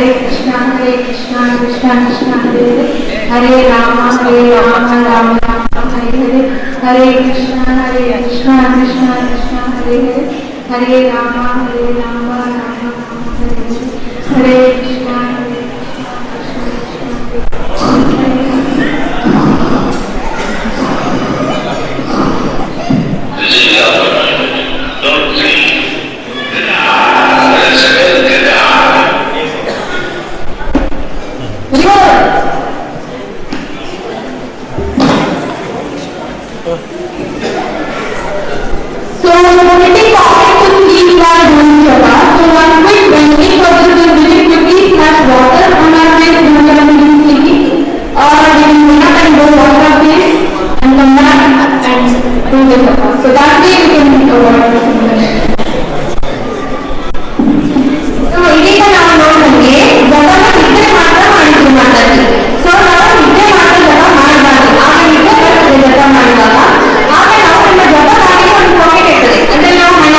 Hare Krishna Krishna Krishna Hare Hare, Hare Rama Hare Rama Rama Rama Hare Hare, Hare Krishna Krishna Krishna Hare Hare, Hare Rama Rama Rama Hare Hare, Hare Krishna Krishna Krishna Hare Hare. So pretty common to sleep while doing yoga. So one quick remedy for this is we will quickly splash water on our face when we are feeling sleepy, or we will wake up and go wash our face and come back and do the yoga. So that way we can avoid the symptoms. So ಇದೀಗ ನಾವು ನೋಡಿದಂಗೆ ಜಪನ ನಿದ್ದೆ ಮಾತ್ರ ಮಾಡಿದ್ರು ಮಾತಾಡಿ. So ನಾವು ನಿದ್ದೆ ಮಾತ್ರ ಜಪ ಮಾಡಬಾರ್ದು. ಆಗ ನಿದ್ದೆ ಬರ್ತದೆ ಜಪ ಮಾಡುವಾಗ. ಆಗ ನಾವು ನಮ್ಮ ಜಪಕ್ಕಾಗಿ ಒಂದು ಪಾಕೆಟ್ ಇರ್ತದೆ, ಅಂದ್ರೆ ನಾವು ಹಣ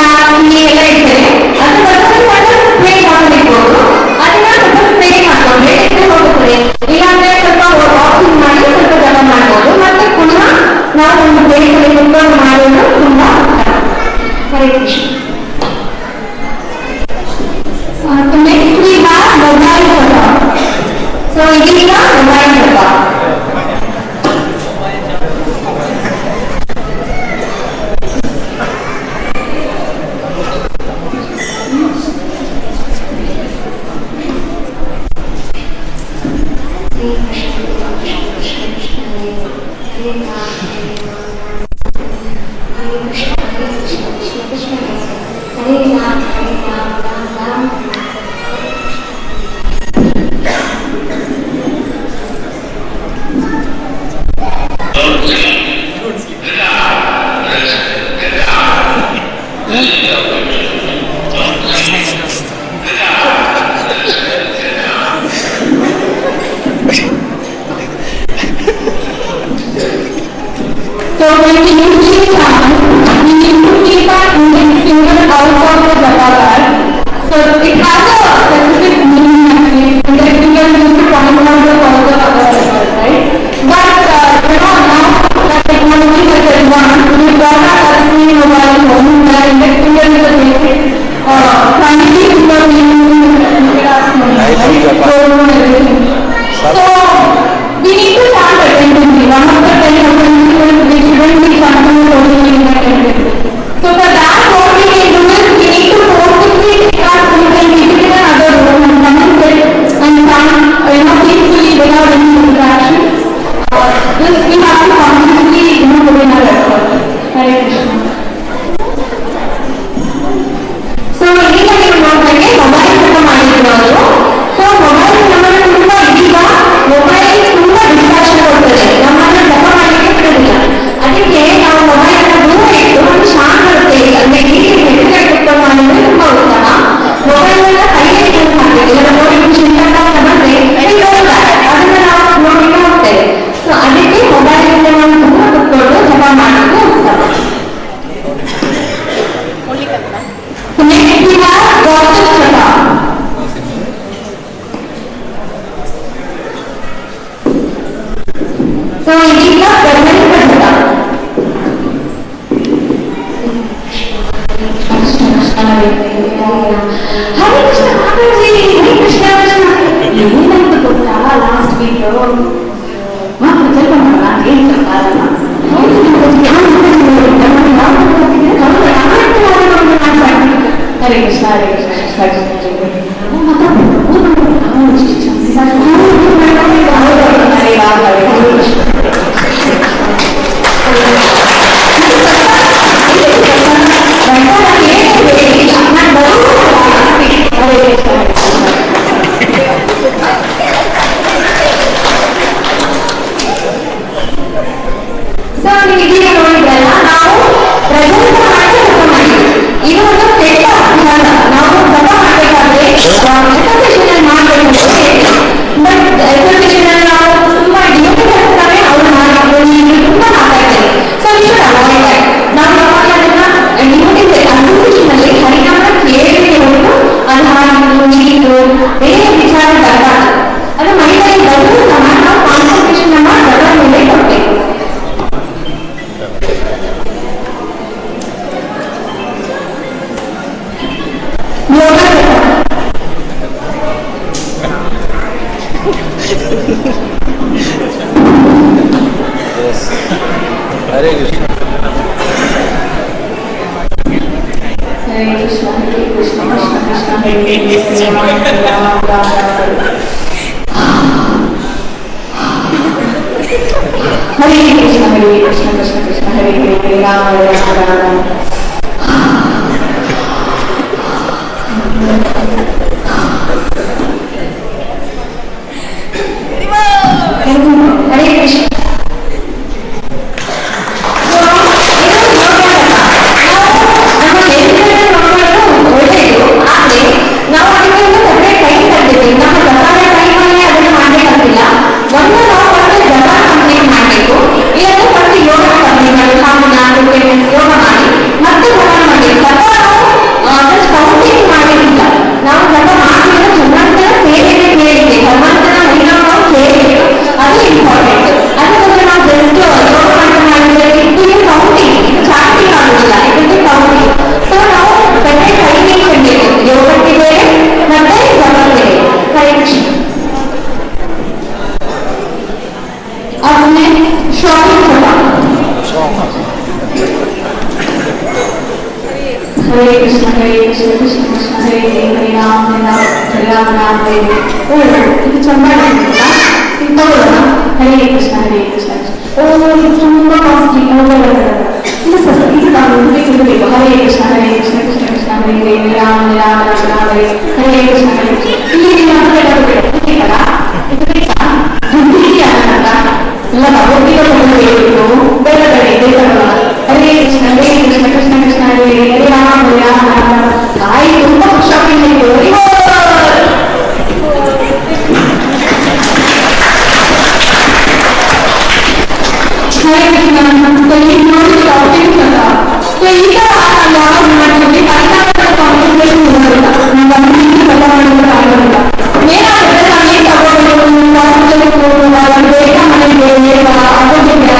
ಕೀ ಎಲ್ಲ ಇಡ್ತೇವೆ. ಅದ್ರ ಬದಲು ಸಣ್ಣ ಸ್ಪ್ರೇ ಬಾಟಲ್ ಇಡ್ಬೋದು. ಅದನ್ನ ಸ್ವಲ್ಪ ಸ್ಪ್ರೇ ಮಾಡ್ಕೊಂಡ್ರೆ ನಿದ್ದೆ ಹೋಗುತ್ತದೆ. ಇಲ್ಲಾಂದ್ರೆ ಸ್ವಲ್ಪ ವಾಕಿಂಗ್ ಮಾಡಿ ಸ್ವಲ್ಪ ಜಪ ಮಾಡ್ಬೋದು. ಮತ್ತೆ ಪುನಃ ನಾವು ಒಂದು ಪ್ಲೇಸ್ ಅಲ್ಲಿ ಕುತ್ಕೊಂಡು ಮಾಡೋದು ತುಂಬಾ ಉತ್ತಮ. Hare Krishna. So next we have mobile japa. So ಇದೀಗ mobile japa. So when we usually chant, we need to keep our index finger out of the japa bag. So it has a specific meaning actually. Index finger is used to point out the cause of other people, right? But you know, now that technology has advanced, we got our touchscreen mobile phone where index finger is a basic primary finger we use in our phone, right? So everything. So we need to chant attentively. One of the 10 offenses we shouldn't be chanting totally inattentively. So for that, what we can do is we need to forcibly take our food and keep it in another room and come and sit and chant, you know, peacefully without any distractions. This we have to consciously, you know, put in our effort. Hare Krishna. So ಈಗ ನೀವು ನೋಡ್ದಂಗೆ mobile ಜಪ ಮಾಡಿದ್ರು ಅವರು. So mobile ನಮ್ಮನ್ನು ತುಂಬಾ, ಇದೀಗ mobile ತುಂಬಾ ಡಿಸ್ಟ್ರಾಕ್ಷನ್ ಕೊಡ್ತದೆ, ನಮ್ಮನ್ನು ಜಪ ಮಾಡಲಿಕ್ಕೆ ಬಿಡೋದಿಲ್ಲ. ಅದಕ್ಕೆ ನಾವು ಮೊಬೈಲ್ ಅನ್ನ ದೂರ ಇಟ್ಟು ಒಂದು ಶಾಂತ ಇರುತ್ತೆ, ಅಂದ್ರೆ ನೀರು ಮೆಟ್ಟಿಗೆ ಕುತ್ಕೊಂಡು ಮಾಡಿದ್ರೆ ತುಂಬಾ ಉತ್ತಮ. ಮೊಬೈಲ್ ಎಲ್ಲ ಕೈಯಲ್ಲಿ ಯೂಸ್ ಮಾಡ್ತೀವಿ, ಇಲ್ಲ ನೋಟಿಫಿಕೇಶನ್ ಅಂತ ಬಂದ್ರೆ ಅದನ್ನ ನಾವು ನೋಡ್ಲಿಕ್ಕೆ ಹೋಗ್ತೇವೆ. ಸೊ ಅದಕ್ಕೆ ಮೊಬೈಲ್ ಇಂದ ನಾವು ದೂರ ಕುತ್ಕೊಂಡು ಜಪ ಮಾಡೋದು ಉತ್ತಮ. So next we have gossip japa. So ಇದೀಗ ಪ್ರಜಂತ ಜಪ. ಹರೇ ಕೃಷ್ಣ ಮಾತಾಜಿ, ಹರೇ ಕೃಷ್ಣ ಕೃಷ್ಣ. ಏನಾಯ್ತು ಗೊತ್ತಾ, ಲಾಸ್ಟ್ ವೀಕ್ ಮಾತ್ರ ಜಪ ಮಾಡಲ್ಲ, ಏನ್ ಜಪ ಅಲ್ಲ. ಹರೇ ಕೃಷ್ಣ ಹರೇ ಕೃಷ್ಣ ಕೃಷ್ಣ ಕೃಷ್ಣ ಹರೇ ರಾಮ ಹರೇ ಕೃಷ್ಣ. ಸೊ ನೀವು ಇದೀಗ ನೋಡಿದ್ರಲ್ಲ, ನಾವು ಪ್ರಜಂತ ಮಾಡಿ ಜಪ ಮಾಡಿದ್ವಿ. ಇದು ಒಂದು ಕೆಟ್ಟ ಅಭ್ಯಾಸ. ನಾವು ಜಪ ಮಾಡಬೇಕಾದ್ರೆ Yoga japa. Yes. Hare Krishna. Hare Krishna, Hare Krishna, Krishna Krishna, Hare Hare, Hare Rama, Hare Rama, Rama Rama, Hare Hare. Hare Krishna, Hare Krishna, Krishna Krishna, Hare Hare, Hare Rama, Hare Rama, Rama Rama. Hare Krishna. So, ಇದು ಯೋಗ ಜಪ. ನಾವು ನಮ್ಮ ಶರೀರವನ್ನು ನೋಡ್ಕೊಳ್ಳೋದು ಒಳ್ಳೆಯದು. ಆದ್ರೆ ನಾವು ಅದಕ್ಕೆ ಒಂದು ಸೆಪರೇಟ್ ಟೈಮ್ ತರ್ತೀವಿ. ನಮ್ಮ ಜಪದ ಟೈಮಲ್ಲಿ ಅದನ್ನು ಮಾಡ್ಬೇಕಂತಿಲ್ಲ. ಒಂದು ನಾವು ಫಸ್ಟ್ ಜಪ ಕಂಪ್ಲೀಟ್ ಮಾಡಬೇಕು, ಇಲ್ಲಾಂದ್ರೆ ಫಸ್ಟ್ ಯೋಗ ಕಂಪ್ಲೀಟ್ ಮಾಡಿ half an hour 15 minutes yoga ಮಾಡಿ ಮತ್ತೆ ಜಪ ಮಾಡಬೇಕು. ಜಪ ನಾವು ಜಸ್ಟ್ ಕೌಂಟಿಂಗ್ ಮಾಡಬೇಕಿಲ್ಲ. ನಾವು ಜಪ ಮಾಡಿದ್ರೆ ಭಗವಂತನ ಸೇವೆಗೆ ಕೇಳಿದೆ, ಭಗವಂತನ ಮಹಿಮಾ ನಾವು ಕೇಳಬೇಕು, ಅದು ಇಂಪಾರ್ಟೆಂಟ್. ಅದಕ್ಕೋಸ್ಕರ ನಾವು ಜಸ್ಟ್ ಯೋಗ ಮಾಡಿದ್ರೆ it counting, ಇದು ಚಾರ್ಟಿಂಗ್ ಆಗುದಿಲ್ಲ, it is counting. So ನಾವು ಸೆಪರೇಟ್ ಟೈಮಿಂಗ್ ಇಡಬೇಕು, ಯೋಗಕ್ಕೆ ಬೇರೆ ಮತ್ತೆ ಜಪಕ್ಕೆ ಬೇರೆ. ಹರೇ ಕೃಷ್ಣ. अब नेक्स्ट शॉपिंग जपा. हरे कृष्ण हरे कृष्ण कृष्ण कृष्ण हरे हरे, हरे राम हरे राम हरे राम राम हरे हरे. ಓ, ಇದು ಚಂದ ಇದು ತಗೊಳ್ಳೋಣ. ಹರೇ ಕೃಷ್ಣ ಹರೇ ಕೃಷ್ಣ. ಓ, ಇದು ತುಂಬಾ ಕಾಸ್ಟ್ಲಿ. ಇದು ಸರ್, ಇದು ನಾನು ಇದು ಬೇಕು, ಇದು ಬೇಕು. ಹರೇ ಕೃಷ್ಣ ಹರೇ ಕೃಷ್ಣ ಕೃಷ್ಣ ಕೃಷ್ಣ ಹರೇ ಹರೇ, ಹರೇ ರಾಮ ಹರೇ ರಾಮ ರಾಮ ರಾಮ ಹರೇ ಹರೇ ಕೃಷ್ಣ ಹರೇ ಕೃಷ್ಣ. ಇಲ್ಲಿ ನೀವು ಅದು ಬೇಡ, ಅದು ಬೇಡ. ಇದು ಬೇಕಲ್ಲ? ಇದು ಬೇಕಾ? ದುಡ್ಡು ಇದೆಯಾ ನನ್ನ ಹತ್ರ? ಇಲ್ಲ, ಭಗವದ್ಗೀತೆ ತಗೊಳ್ಬೇಕು. ಬೇಡ ಬೇಡ, ಇದೇ ತಗೊಳ್ಳೋಣ. ಹರೇ ಕೃಷ್ಣ ಹರೇ ಕೃಷ್ಣ ಕೃಷ್ಣ ಕೃಷ್ಣ ಹರೇ ಹರೇ, ಹರೇ ರಾಮ ಹರೇ ರಾಮ ರಾಮ ರಾಮ. ತಾಯಿ ತುಂಬಾ ಶಾಪಿಂಗ್ ಆಯ್ತು. ಹರಿ ಬೋಲ್. ಹರೇ ಕೃಷ್ಣ. ಸೊ ಈಗ ನೋಡಿ ಶಾಪಿಂಗ್ ಅಲ್ಲ. ಸೊ ಈ ತರ ನಾವು ಯಾವಾಗ ಮಾಡ್ತೀವಿ, ಕರ್ನಾಟಕದ ಕಾನ್ಸಂಟ್ರೇಷನ್ ಇರೋದಿಲ್ಲ. ನಾವು ಅಲ್ಲಿಂದ ಜಪ ಮಾಡೋದಕ್ಕೆ ಆಗೋದಿಲ್ಲ. ಏನಾಗುತ್ತೆ, ನಾವು ಏನ್ ತಗೊಳ್ಬೇಕು, ಬೇಗ ಮನೆಗೆ ಬೇಗ ಆಗೋದಿಲ್ಲ,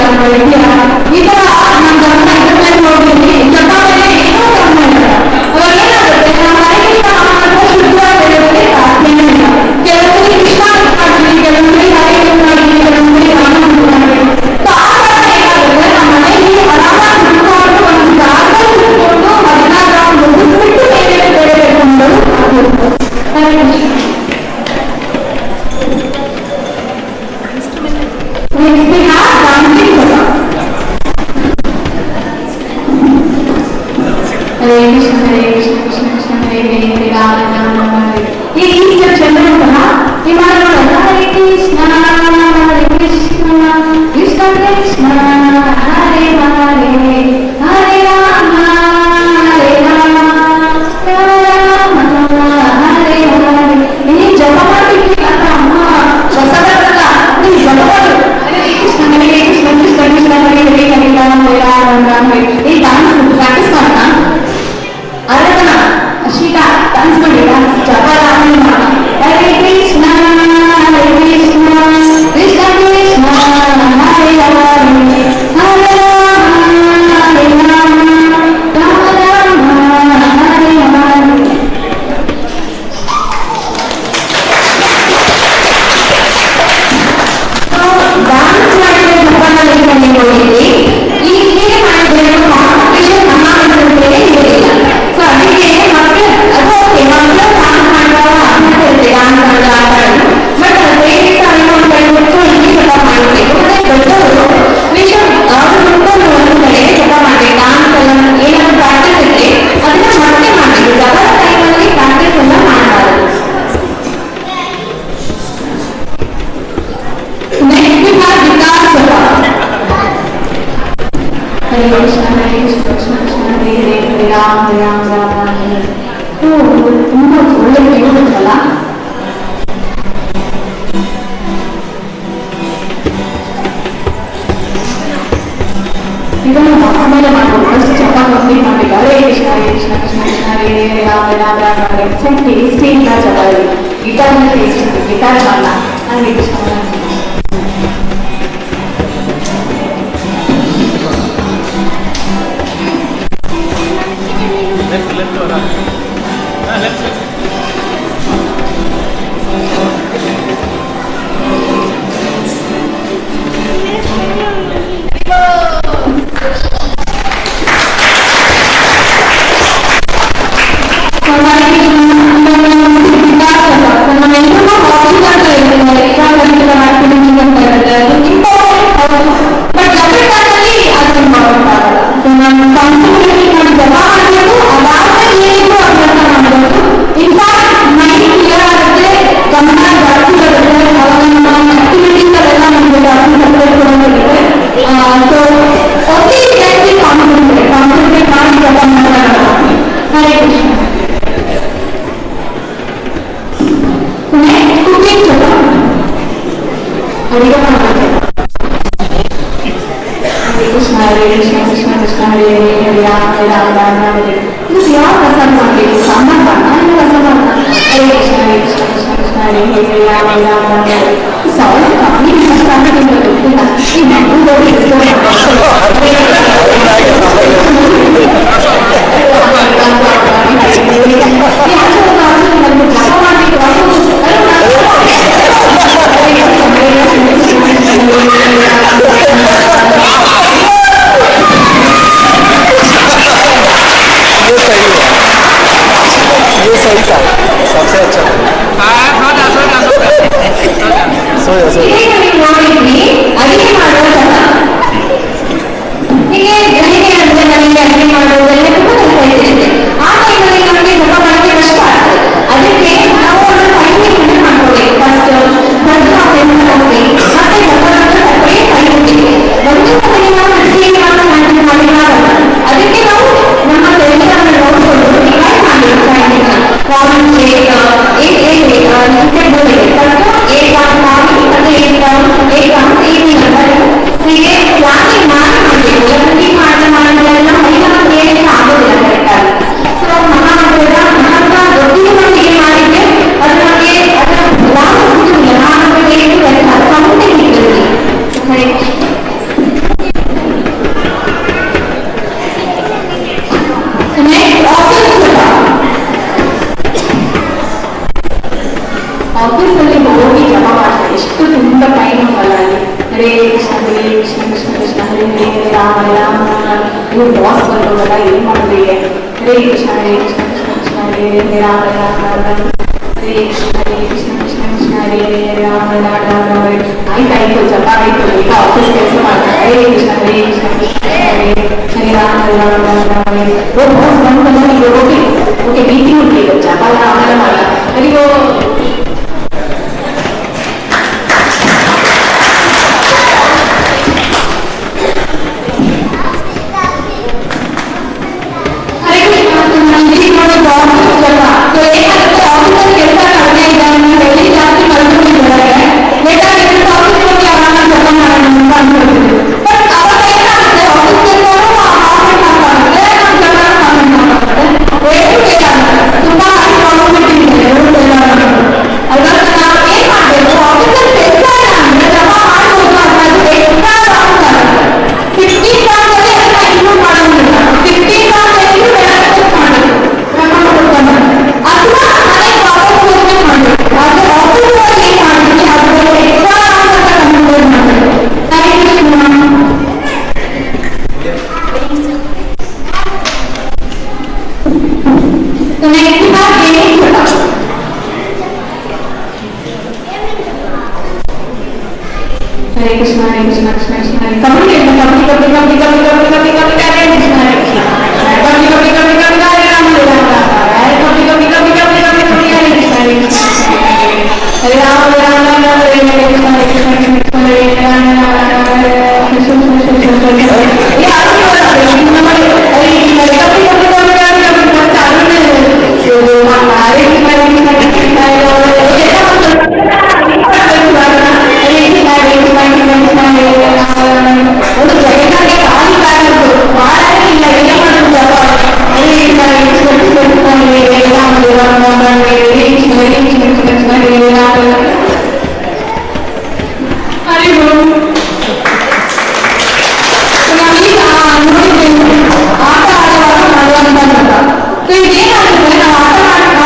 ಈ ತರ ನಮ್ಮ ಗಮನ ಇದ್ರ ಮೇಲೆ ಹೋಗಿದ್ವಿ, ಜಪ ಮೇಲೆ ಏನೂ ಗಮನ ಇರಲ್ಲ. ಅವಾಗ ಏನಾಗುತ್ತೆ, ನಮ್ಮ ಹರೇ ಕೃಷ್ಣ ಮಹಾಮಂತ್ರ ಶುದ್ಧವಾಗಿ ಹೇಳೋದಕ್ಕೆ ಸಾಧ್ಯನೇ ಇಲ್ಲ. ಕೆಲವೊಂದ್ಸರಿ ಕೃಷ್ಣ ಮಾಡ್ತೀವಿ, ಕೆಲವೊಂದ್ಸರಿ ಹರೇ ಕೃಷ್ಣ ಮಾಡ್ತೀವಿ, ಕೆಲವೊಂದ್ಸರಿ ರಾಮ ಮಾಡ್ತೀವಿ. ಸೊ ಆ ಕಾರಣ ಏನಾಗುತ್ತೆ, ನಮ್ಮ ಮನೆಯಲ್ಲಿ ಆರಾಮಾಗಿ ಕುತ್ಕೊಂಡು ಒಂದು ಜಾಗದಲ್ಲಿ ಕುತ್ಕೊಂಡು 14 ರೌಂಡ್ ಮುಗಿಸ್ಬಿಟ್ಟು ಬೇರೆ ಬೇರೆ ಬೇರೆ ಮಾಡೋದು ಆಗ್ಬೇಕು. Hare Krishna. Next we have dancing japa. Hare Krishna Hare Krishna Krishna Krishna Hare Hare, Hare Rama Rama Rama Hare. ಈ ಸ್ಟೆಪ್ ಚಂದ ಉಂಟಲ್ಲ, ಈ ಮಾಡೋಣ. ಹರೇ ಕೃಷ್ಣ ಹರೇ ಕೃಷ್ಣ ಕೃಷ್ಣ ಕೃಷ್ಣ ಹರೇ ಹರೇ, ಹರೇ ರಾಮ ಹರೇ ರಾಮ ರಾಮ ಹರೇ ಹರೇ. ಈ ಜಪ ಮಾಡ್ತೀವಿ ಅಂತ ಅಮ್ಮ ಹೊಸದಲ್ಲ, ನೀವು ಜಪ ಮಾಡಿ ಹರೇ ಕೃಷ್ಣ ಹರೇ ಕೃಷ್ಣ ಕೃಷ್ಣ ಕೃಷ್ಣ ಹರೇ ಹರೇ, ಹರೇ ರಾಮ ಹರೇ ರಾಮ ರಾಮ ಹರೇ. ಈ ಡಾನ್ಸ್ ಪ್ರಾಕ್ಟೀಸ್ ಮಾಡೋಣ. ಆರಾಧನಾ ಅಶ್ವಿತಾ ಡಾನ್ಸ್ ಮಾಡಿ, ಡಾನ್ಸ್ ಜಪ ಆದ್ಮೇಲೆ ಮಾಡೋಣ. ಹರೇ ಕೃಷ್ಣ ಹರೇ ಕೃಷ್ಣ ಕೃಷ್ಣ ಕೃಷ್ಣ ಹರೇ ಹರೇ, ಹರೇ ರಾಮ ಹರೇ ರಾಮ ರಾಮ ರಾಮ ಹರೇ ಹರೇ. ಡಾನ್ಸ್ ಮಾಡಿದ್ರೆ ಜಪಾನ ನೋಡಿದ್ವಿ. ಈ ಹೀಗೆ ಮಾಡಿದ್ರೆ ಕಾನ್ಸಂಟ್ರೇಷನ್ ನಮ್ಮ ಮೇಲೆ ಇರೋದಿಲ್ಲ. ಸೊ ಅದಕ್ಕೆ ಮಕ್ಕಳು ಅದು ಓಕೆ, ಮಕ್ಕಳು ಡಾನ್ಸ್ ಮಾಡುವಾಗ ಅಭ್ಯಾಸ ಇರುತ್ತೆ ಡಾನ್ಸ್ ಮಾಡೋದು ಆಟ ಆಡೋದು. ಬಟ್ ಪೇರೆಂಟ್ಸ್ ಅನ್ನೋ ಒಂದು ಕಡೆ ಹೊತ್ತು ಇಲ್ಲಿ ಜಪ ಮಾಡಬೇಕು. ಮತ್ತೆ ದೊಡ್ಡವರು ವಿಷಯ ಅವ್ರು ಕುತ್ಕೊಂಡು ಒಂದು ಕಡೆ ಜಪ ಮಾಡ್ಬೇಕು. ಡಾನ್ಸ್ ಎಲ್ಲ ಏನಾದ್ರು ಪ್ರಾಕ್ಟೀಸ್ ಇದ್ರೆ ಅದನ್ನ ಮತ್ತೆ ಮಾಡಬೇಕು. ಜಪದ ಟೈಮಲ್ಲಿ ಪ್ರಾಕ್ಟೀಸ್ ಎಲ್ಲ ಮಾಡಬಾರದು. Next we have guitar japa. Hare Krishna Hare Krishna Krishna Krishna Hare Hare, Hare Rama Hare Rama Rama Rama Hare Hare. ಓ, ತುಂಬಾ ಒಳ್ಳೆ ಟ್ಯೂನ್ ಉಂಟಲ್ಲ. ಇದನ್ನು ಆಮೇಲೆ ಮಾಡ್ಬೋದು. ಫಸ್ಟ್ ಜಪ ಕಂಪ್ಲೀಟ್ ಮಾಡ್ಬೇಕು. ಹರೇ ಕೃಷ್ಣ ಹರೇ ಕೃಷ್ಣ ಕೃಷ್ಣ ಕೃಷ್ಣ ಹರೇ ಹರೇ, ರಾಮ ರಾಮ ರಾಮ ಹರೇ. ಚೆನ್ನಾಗಿ ಟೇಸ್ಟಿ ಇಲ್ಲ ಜಪ, ಗಿಟಾರ್ ಟೇಸ್ಟ್ ಉಂಟು, ಗಿಟಾರ್ ಅಲ್ಲ. ಹರೇ ಕೃಷ್ಣ. Left, left, ಆಟ ಆಡುವಾಗ ಮಾಡುವಂತ. ಸೊ ಇದೇನಾಗುತ್ತೆ, ನಾವು ಆಟ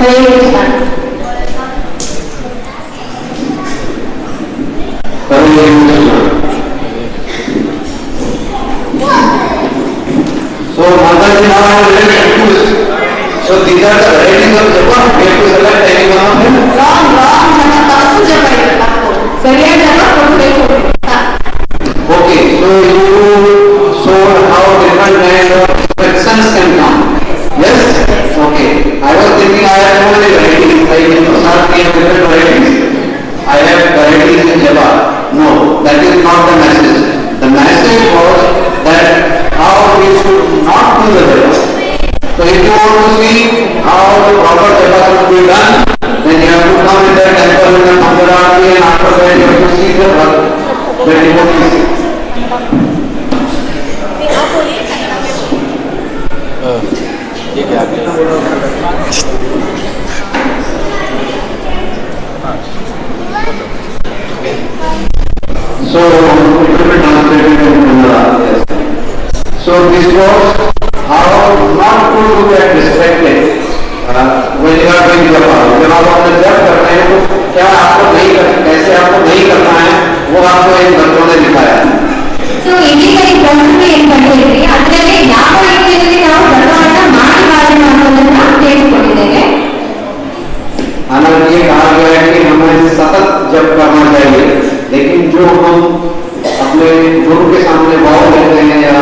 Hare Krishna. Hare Krishna. So Mataji, now I am very confused. So these are the varieties of japa. We have to select any one of them. Wrong, wrong ಜಪ, ತಪ್ಪು ಜಪ ಇದು, ತಪ್ಪು. ಸರಿಯಾದ ಜಪ ಕೊಡ್ಬೇಕು. Okay, so you showed how different kind of instructions can come. Yes? Okay. I was thinking I have so many varieties. Like in Prasad we have different varieties. I have varieties in japa. No, that is not the message. The message was that how we should not do the japa. So if you want to see how the proper japa should be done, then you have to come in the temple in the Mangalarati, and after that you have to see the devotees. ठीक है, आगे। So it will be translated in Kannada. Yes. So this was how not to get distracted when you are doing japa. जब आप अपने जप कर रहे हैं तो क्या आपको नहीं कर, कैसे आपको नहीं करना है, वो आपको इन मंत्रों ने दिखाया। ಸೊ ಇದೀಗ ಈ ಪ್ರಶ್ನೆ ಏನ್ ಬಂದಿದ್ರಿ, ಅದರಲ್ಲಿ ಯಾವ ರೀತಿಯಲ್ಲಿ ನಾವು ಜಪವನ್ನ ಮಾಡಬಾರದು ಅನ್ನೋದನ್ನ ತಿಳಿದುಕೊಂಡಿದ್ದೇವೆ. हालांकि ये कहा गया है कि हमें सतत जप करना चाहिए, लेकिन जो हम अपने गुरु के सामने भाव लेते हैं या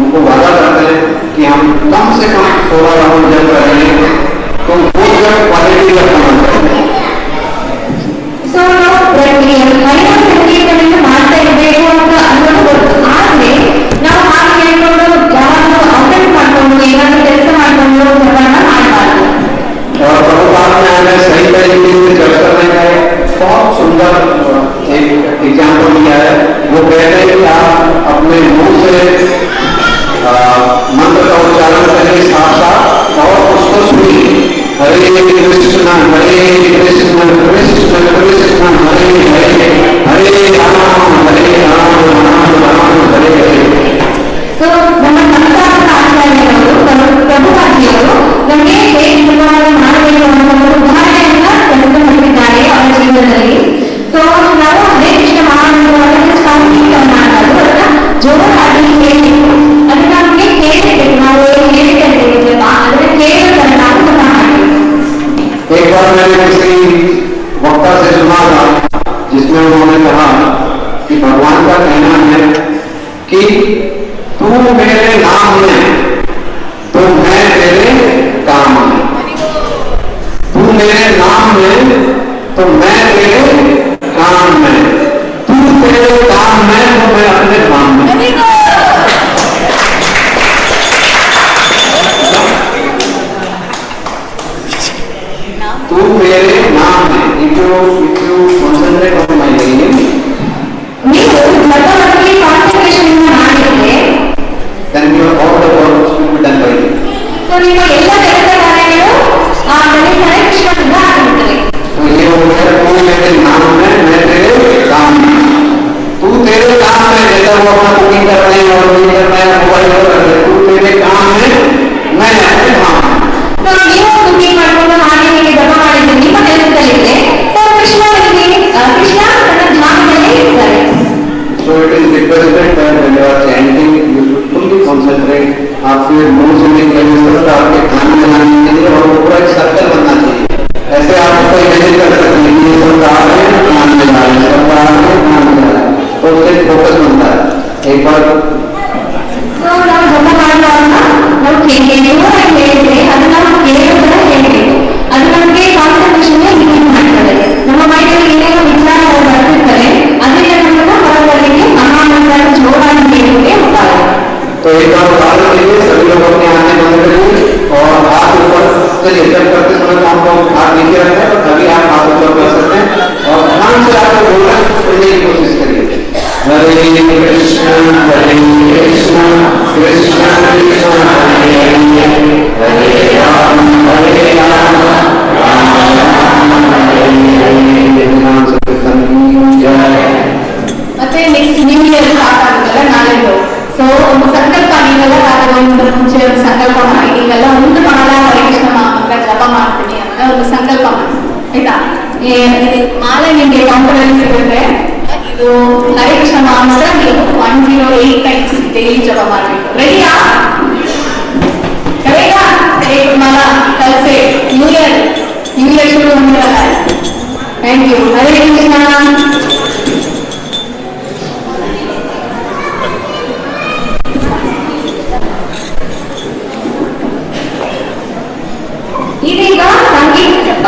उनको वादा करते हैं कि हम कम से कम 16 राउंड जप करेंगे, तो वो जप क्वालिटी जप होना चाहिए। ಸೊ ನಾವು ಹರಿನಾಮ ಸಂಕೀರ್ತನೆಯನ್ನು ಮಾಡ್ತಾ ಇರಬೇಕು ಅಂತ ಅನ್ನೋದು ಗೊತ್ತು. ಆದ್ರೆ ನಾವು ಹಾಗೆ ಹೇಳ್ಕೊಂಡು ಯಾವಾಗಲೂ ಔಟ್ ಮಾಡ್ಕೊಂಡು ಏನಾದ್ರೂ ಕೆಲಸ ಮಾಡ್ಕೊಂಡು ಜಪನ ಮಾಡಬಾರ್ದು. और प्रभुपाद ने हमें सही तरीके से जप करने का एक बहुत सुंदर एक एग्जाम्पल दिया है। वो कहते हैं कि आप अपने मुंह से मंत्र का उच्चारण करें साफ साफ और उसको सुनिए। हरे कृष्ण हरे कृष्ण कृष्ण कृष्ण हरे हरे, हरे राम हरे राम राम राम हरे हरे। ಸೊ ನಮ್ಮ ಸಂಸ್ಥಾಪಕ ಆಚಾರ್ಯರವರು ಪ್ರಭುಪಾದಿಯವರು ನಮಗೆ ಹೇಗೆ ಜಪವನ್ನು ಮಾಡಬೇಕು ಅನ್ನೋ ಒಂದು ಉದಾಹರಣೆಯನ್ನ ಪ್ರಸ್ತುತಪಡಿಸಿದ್ದಾರೆ ಅವರ ಜೀವನದಲ್ಲಿ. ಸೊ ನಾವು ಹರೇ ಕೃಷ್ಣ ಮಹಾಮಂತ್ರವನ್ನು ಸಂಗೀತ ಮಾಡಬಾರ್ದು, ಅದನ್ನ ಜೋರಾಗಿ ಹೇಳಬೇಕು. ಅದು ನಮಗೆ ಕೇಳಬೇಕು, ನಾವು ಏನು ಹೇಳ್ತಾ ಇದ್ದೀವಿ ಜಪ, ಅದನ್ನ ಕೇಳೋ ತರ ನಾವು ಜಪ ಮಾಡಬೇಕು. एक बार मैंने किसी वक्ता से सुना था जिसमें उन्होंने कहा कि भगवान का कहना है कि तू मेरे नाम में तो मैं तेरे काम में, तू मेरे नाम में तो मैं तेरे काम में, तू तेरे काम में तो मैं अपने धाम में। तू मेरे नाम में, if you concentrate on my name, ನೀವು ಜಪದಲ್ಲಿ ಕಾನ್ಸಂಟ್ರೇಷನ್ ಮಾಡಿದ್ರೆ then your all the works will be done by you. So ನಿಮ್ಮ ಎಲ್ಲ ಕೆಲಸ ಕಾರ್ಯಗಳು ಆ ಹರೇ ಕೃಷ್ಣನಿಂದ ಆಗಿರುತ್ತವೆ. तो ये हो गया तू मेरे नाम में मैं तेरे काम में। तू तेरे काम में, जैसा वो अपना कुकिंग कर रहे हैं और ये कर रहे हैं, मोबाइल पर कर रहे हैं, तू तेरे काम में मैं अपने धाम में। ಸೊ ನೀವು ಕುಕಿಂಗ್ ಮಾಡ್ಕೊಂಡು ಹಾಗೆ ಹೀಗೆ ಜಪ ಮಾಡಿದ್ರೆ ನಿಮ್ಮ ಕೆಲಸದಲ್ಲಿದೆ, ಸೊ ಕೃಷ್ಣನಲ್ಲಿ ಕೃಷ್ಣ ತನ್ನ ಧಾಮದಲ್ಲಿ ಇರ್ತಾರೆ. So it is requested that when you are chanting, you should fully concentrate. आपके मुंह से निकले शब्द आपके कान में आने चाहिए और वो पूरा एक सर्कल बनना चाहिए। ऐसे आप उसको इमेजिन कर सकते हैं कि ये शब्द आ रहे हैं कान में जा रहे हैं, शब्द आ रहे हैं कान में जा रहे हैं, तो उससे एक फोकस बनता है। एक बार ಸೊ ನಾವು ಜಪ ಮಾಡುವಾಗ ನಾವು ಜೋರಾಗಿ ಹೇಳಿದ್ರೆ ಅದು ನಾವು ಕೇಳೋ ತರ ಹೇಳಬೇಕು. ಅದು ನಮಗೆ ಕಾನ್ಸಂಟ್ರೇಷನ್ ಇನ್ಕ್ರೀಸ್ ಮಾಡ್ತದೆ. ನಮ್ಮ ಮೈಂಡಲ್ಲಿ ಏನೇನೋ ವಿಚಾರಗಳು ಬರ್ತಿರ್ತವೆ, ಅದರಿಂದ ನಮ್ಮನ್ನ ಹೊರಬರಲಿಕ್ಕೆ ಮಹಾಮಂತ್ರ ಜೋರಾಗಿ ಹೇಳಲಿಕ್ಕೆ ಉಪಾಯ. तो एक बार उदाहरण के लिए सभी लोग अपने आंखें बंद करिए और हाथ ऊपर। चलिए, जब करते समय तो हम लोग हाथ नीचे रखते हैं, तो तभी आप हाथ ऊपर कर सकते हैं और ध्यान से आपको बोलना सुनने की कोशिश करिए। हरे कृष्ण हरे कृष्ण कृष्ण कृष्ण हरे हरे, हरे राम हरे राम राम राम हरे हरे। नाम संकीर्तन की जय। ಮತ್ತೆ next new year start ಆಗುತ್ತಲ್ಲ ನಾಳೆದು. ಸೊ ಒಂದು ಸಂಕಲ್ಪ, ನೀವೆಲ್ಲ ಒಂದು ಮುಂಚೆ ಒಂದು ಸಂಕಲ್ಪ ಮಾಡಿ, ನೀವೆಲ್ಲ ಒಂದು ಮಾಲ ಹರೇ ಕೃಷ್ಣ ಮಹಾಮಂತ್ರ ಜಪ ಮಾಡ್ತೀನಿ ಅಂತ ಒಂದು से शुरू होने वाला है। Thank you. Hare Krishna. ಇದೀಗ ಸಂಗೀತ ಜಪ.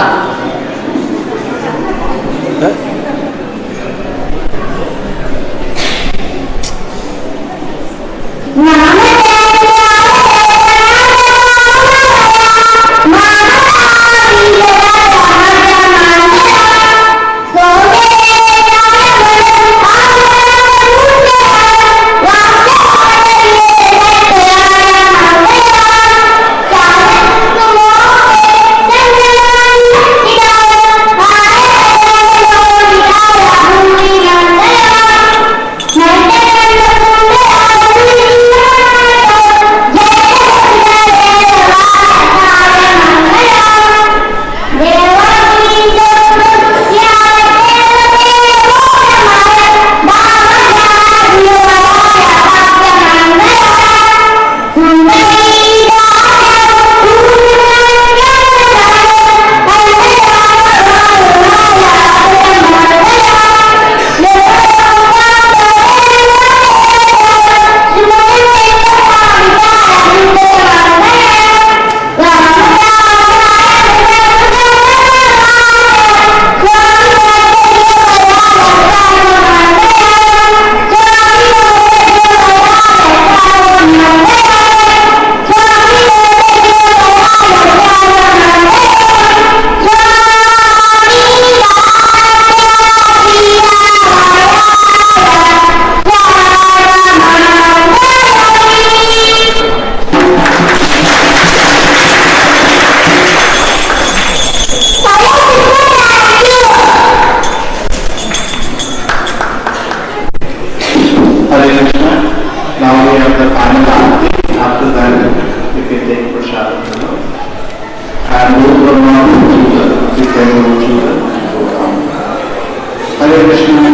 Hare Krishna. Now we have the final aarti. After that, you can take prasad. And those who are not children, you can go children and go down. Hare Krishna.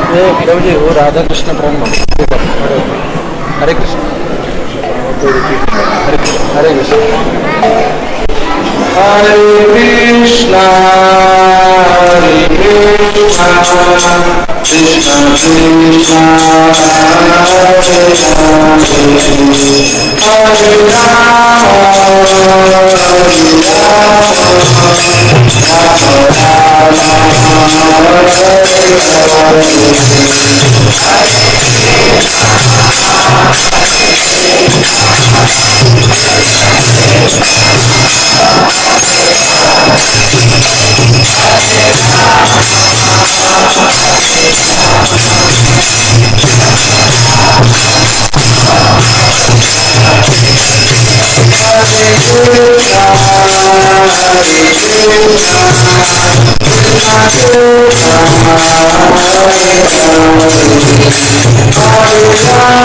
वो प्रभु जी, वो राधा कृष्ण प्रेम, हरे कृष्ण हरे कृष्ण हरे कृष्ण हरे कृष्ण हरे कृष्ण कृष्ण कृष्ण हरे हरे हरे राम हरे Hare Rama, Hare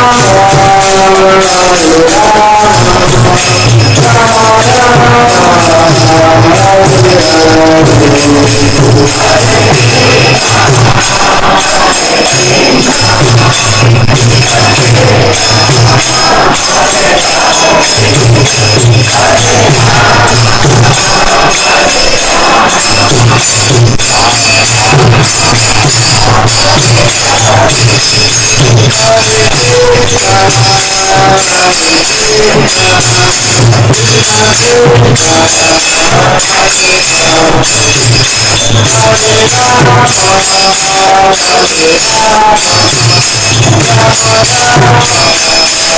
Rama,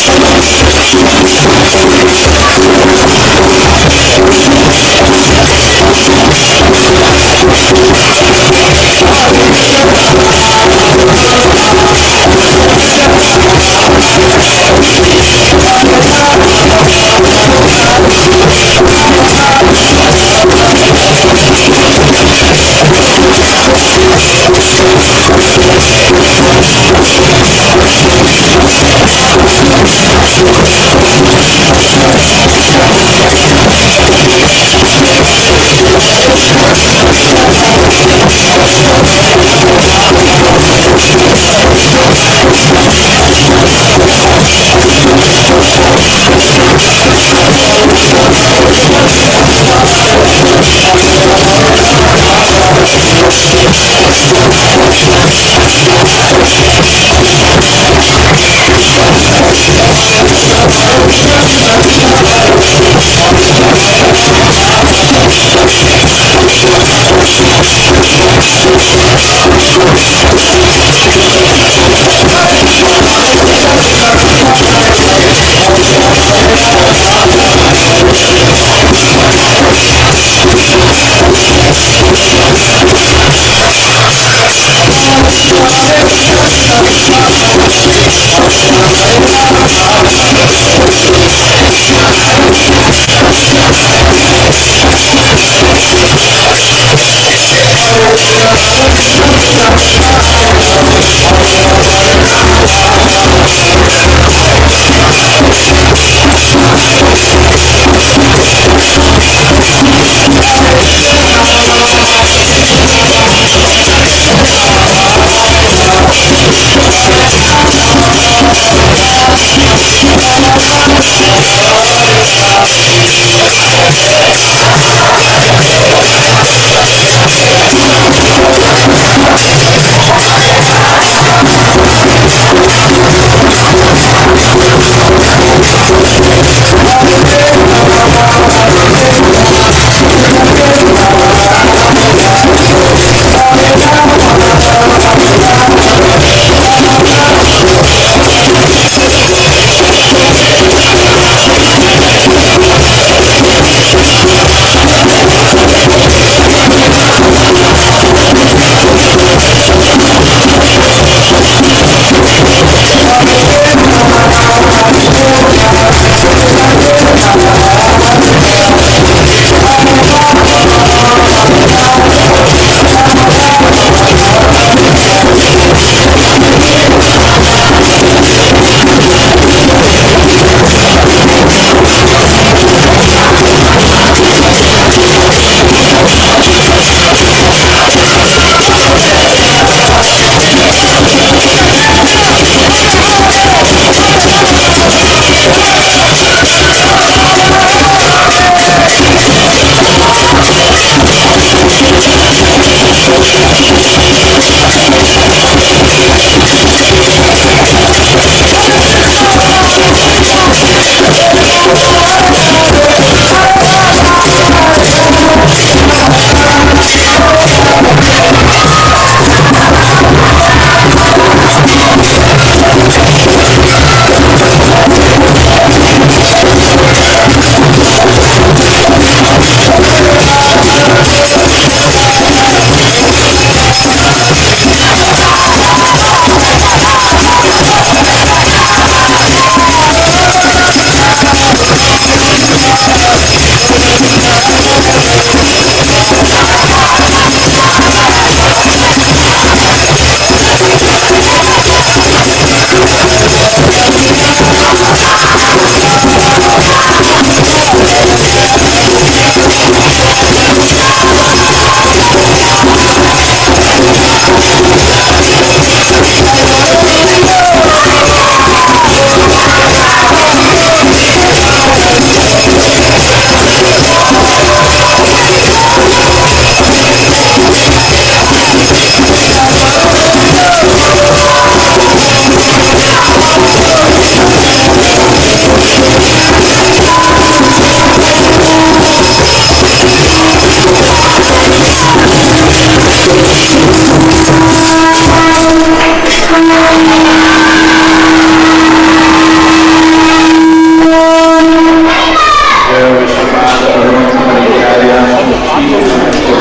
Thank you.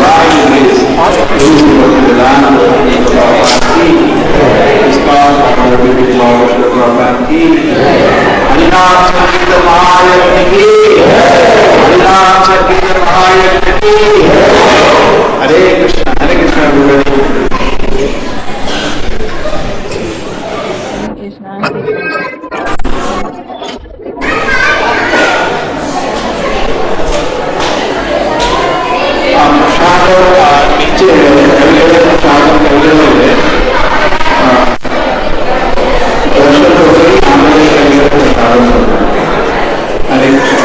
divine grace, A C Bhaktivedanta Prabhupada ki, ISKCON big Lord Srila Prabhupada ki, Harinam Sankirtan Mahayagya ki, Harinam Sankirtan Mahayagya ki. Hare Krishna everybody. Krishna. प्रसाद नीचे है, प्रसाद available है। दर्शन हो गई, आमेले प्रसाद। हरे कृष्ण।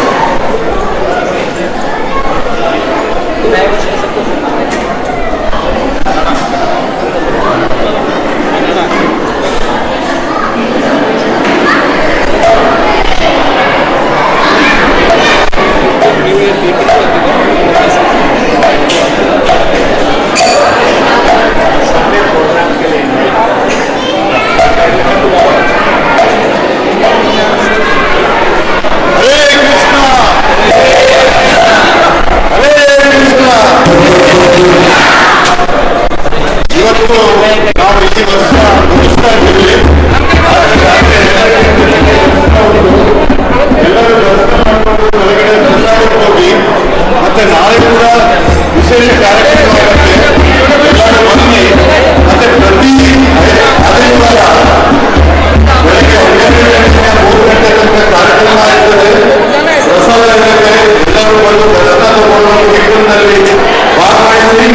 ಇವತ್ತು ನಾವು ಈ ವರ್ಷ ಮುಗಿಸ್ತಾ ಇದ್ದೀವಿ. ಎಲ್ಲರೂ ದರ್ಶನ ಮಾಡಿಕೊಂಡು ಹೊರಗಡೆ ಪ್ರಸಾದಕ್ಕೆ ಹೋಗಿ, ಮತ್ತೆ ನಾಳೆ ಕೂಡ ವಿಶೇಷ ಕಾರ್ಯಕ್ರಮ ಇರುತ್ತೆ. ಎಲ್ಲರೂ ಬನ್ನಿ. ಮತ್ತೆ ಪ್ರತಿ ಆದಿತ್ಯವಾರ ಬೆಳಗ್ಗೆ 12 ಗಂಟೆಯಿಂದ 3 ಗಂಟೆ ತನಕ ಕಾರ್ಯಕ್ರಮ ಇರ್ತದೆ, ಪ್ರಸಾದ ಇರುತ್ತೆ. ಎಲ್ಲರೂ ಬಂದು ದರ್ಶನ ತಗೊಂಡು ಕೀರ್ತನದಲ್ಲಿ ಭಾಗವಹಿಸಿ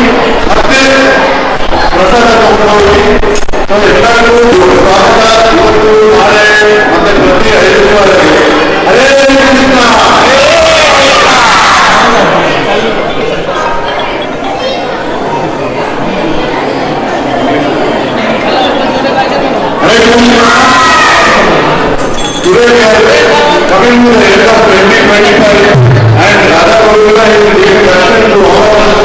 ಮತ್ತೆ ಪ್ರಸಾದ ತಗೊಂಡು ಹೋಗಿ. ಸೊ ಎಲ್ಲರಿಗೂ ಸ್ವಾಗತ. ಇವತ್ತು, ನಾಳೆ ಮತ್ತೆ ಪ್ರತಿ ಐದು. Hare Krishna. Hare Krishna. Today we are coming to the end of 2025 and Radha Govinda is giving darshan to all of us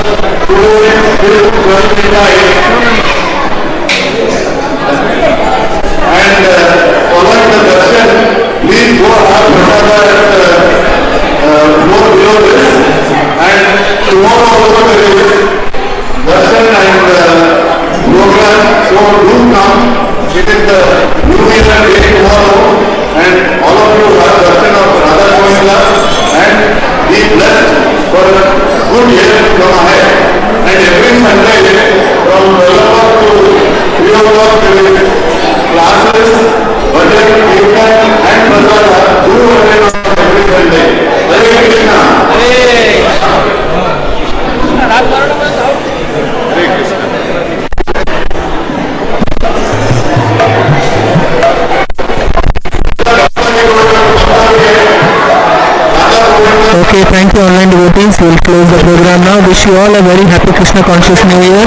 today till 25. And following the darshan, please go have prasada at floor below this. And tomorrow also there is darshan and program, so do come. It is the New Year day tomorrow, and all of you have darshan of Radha Govinda and be blessed for a good year from ahead. And every Sunday from 12 o'clock to 3 o'clock there is classes, bhajan, kirtan and prasada. Do attend on every Sunday. Hare Krishna. Hare Krishna. Okay, thank you online devotees. We'll close the program now. Wish you all a very happy Krishna conscious New Year,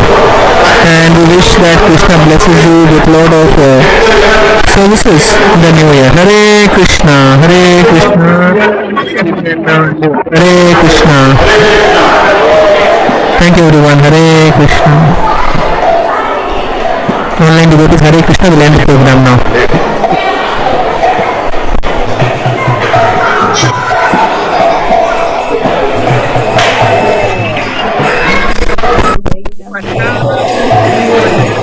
and we wish that Krishna blesses you with lot of services in the new year. Hare Krishna, Hare Krishna, Hare Krishna. Thank you everyone. Hare Krishna. Online devotees, Hare Krishna. We'll end the program now.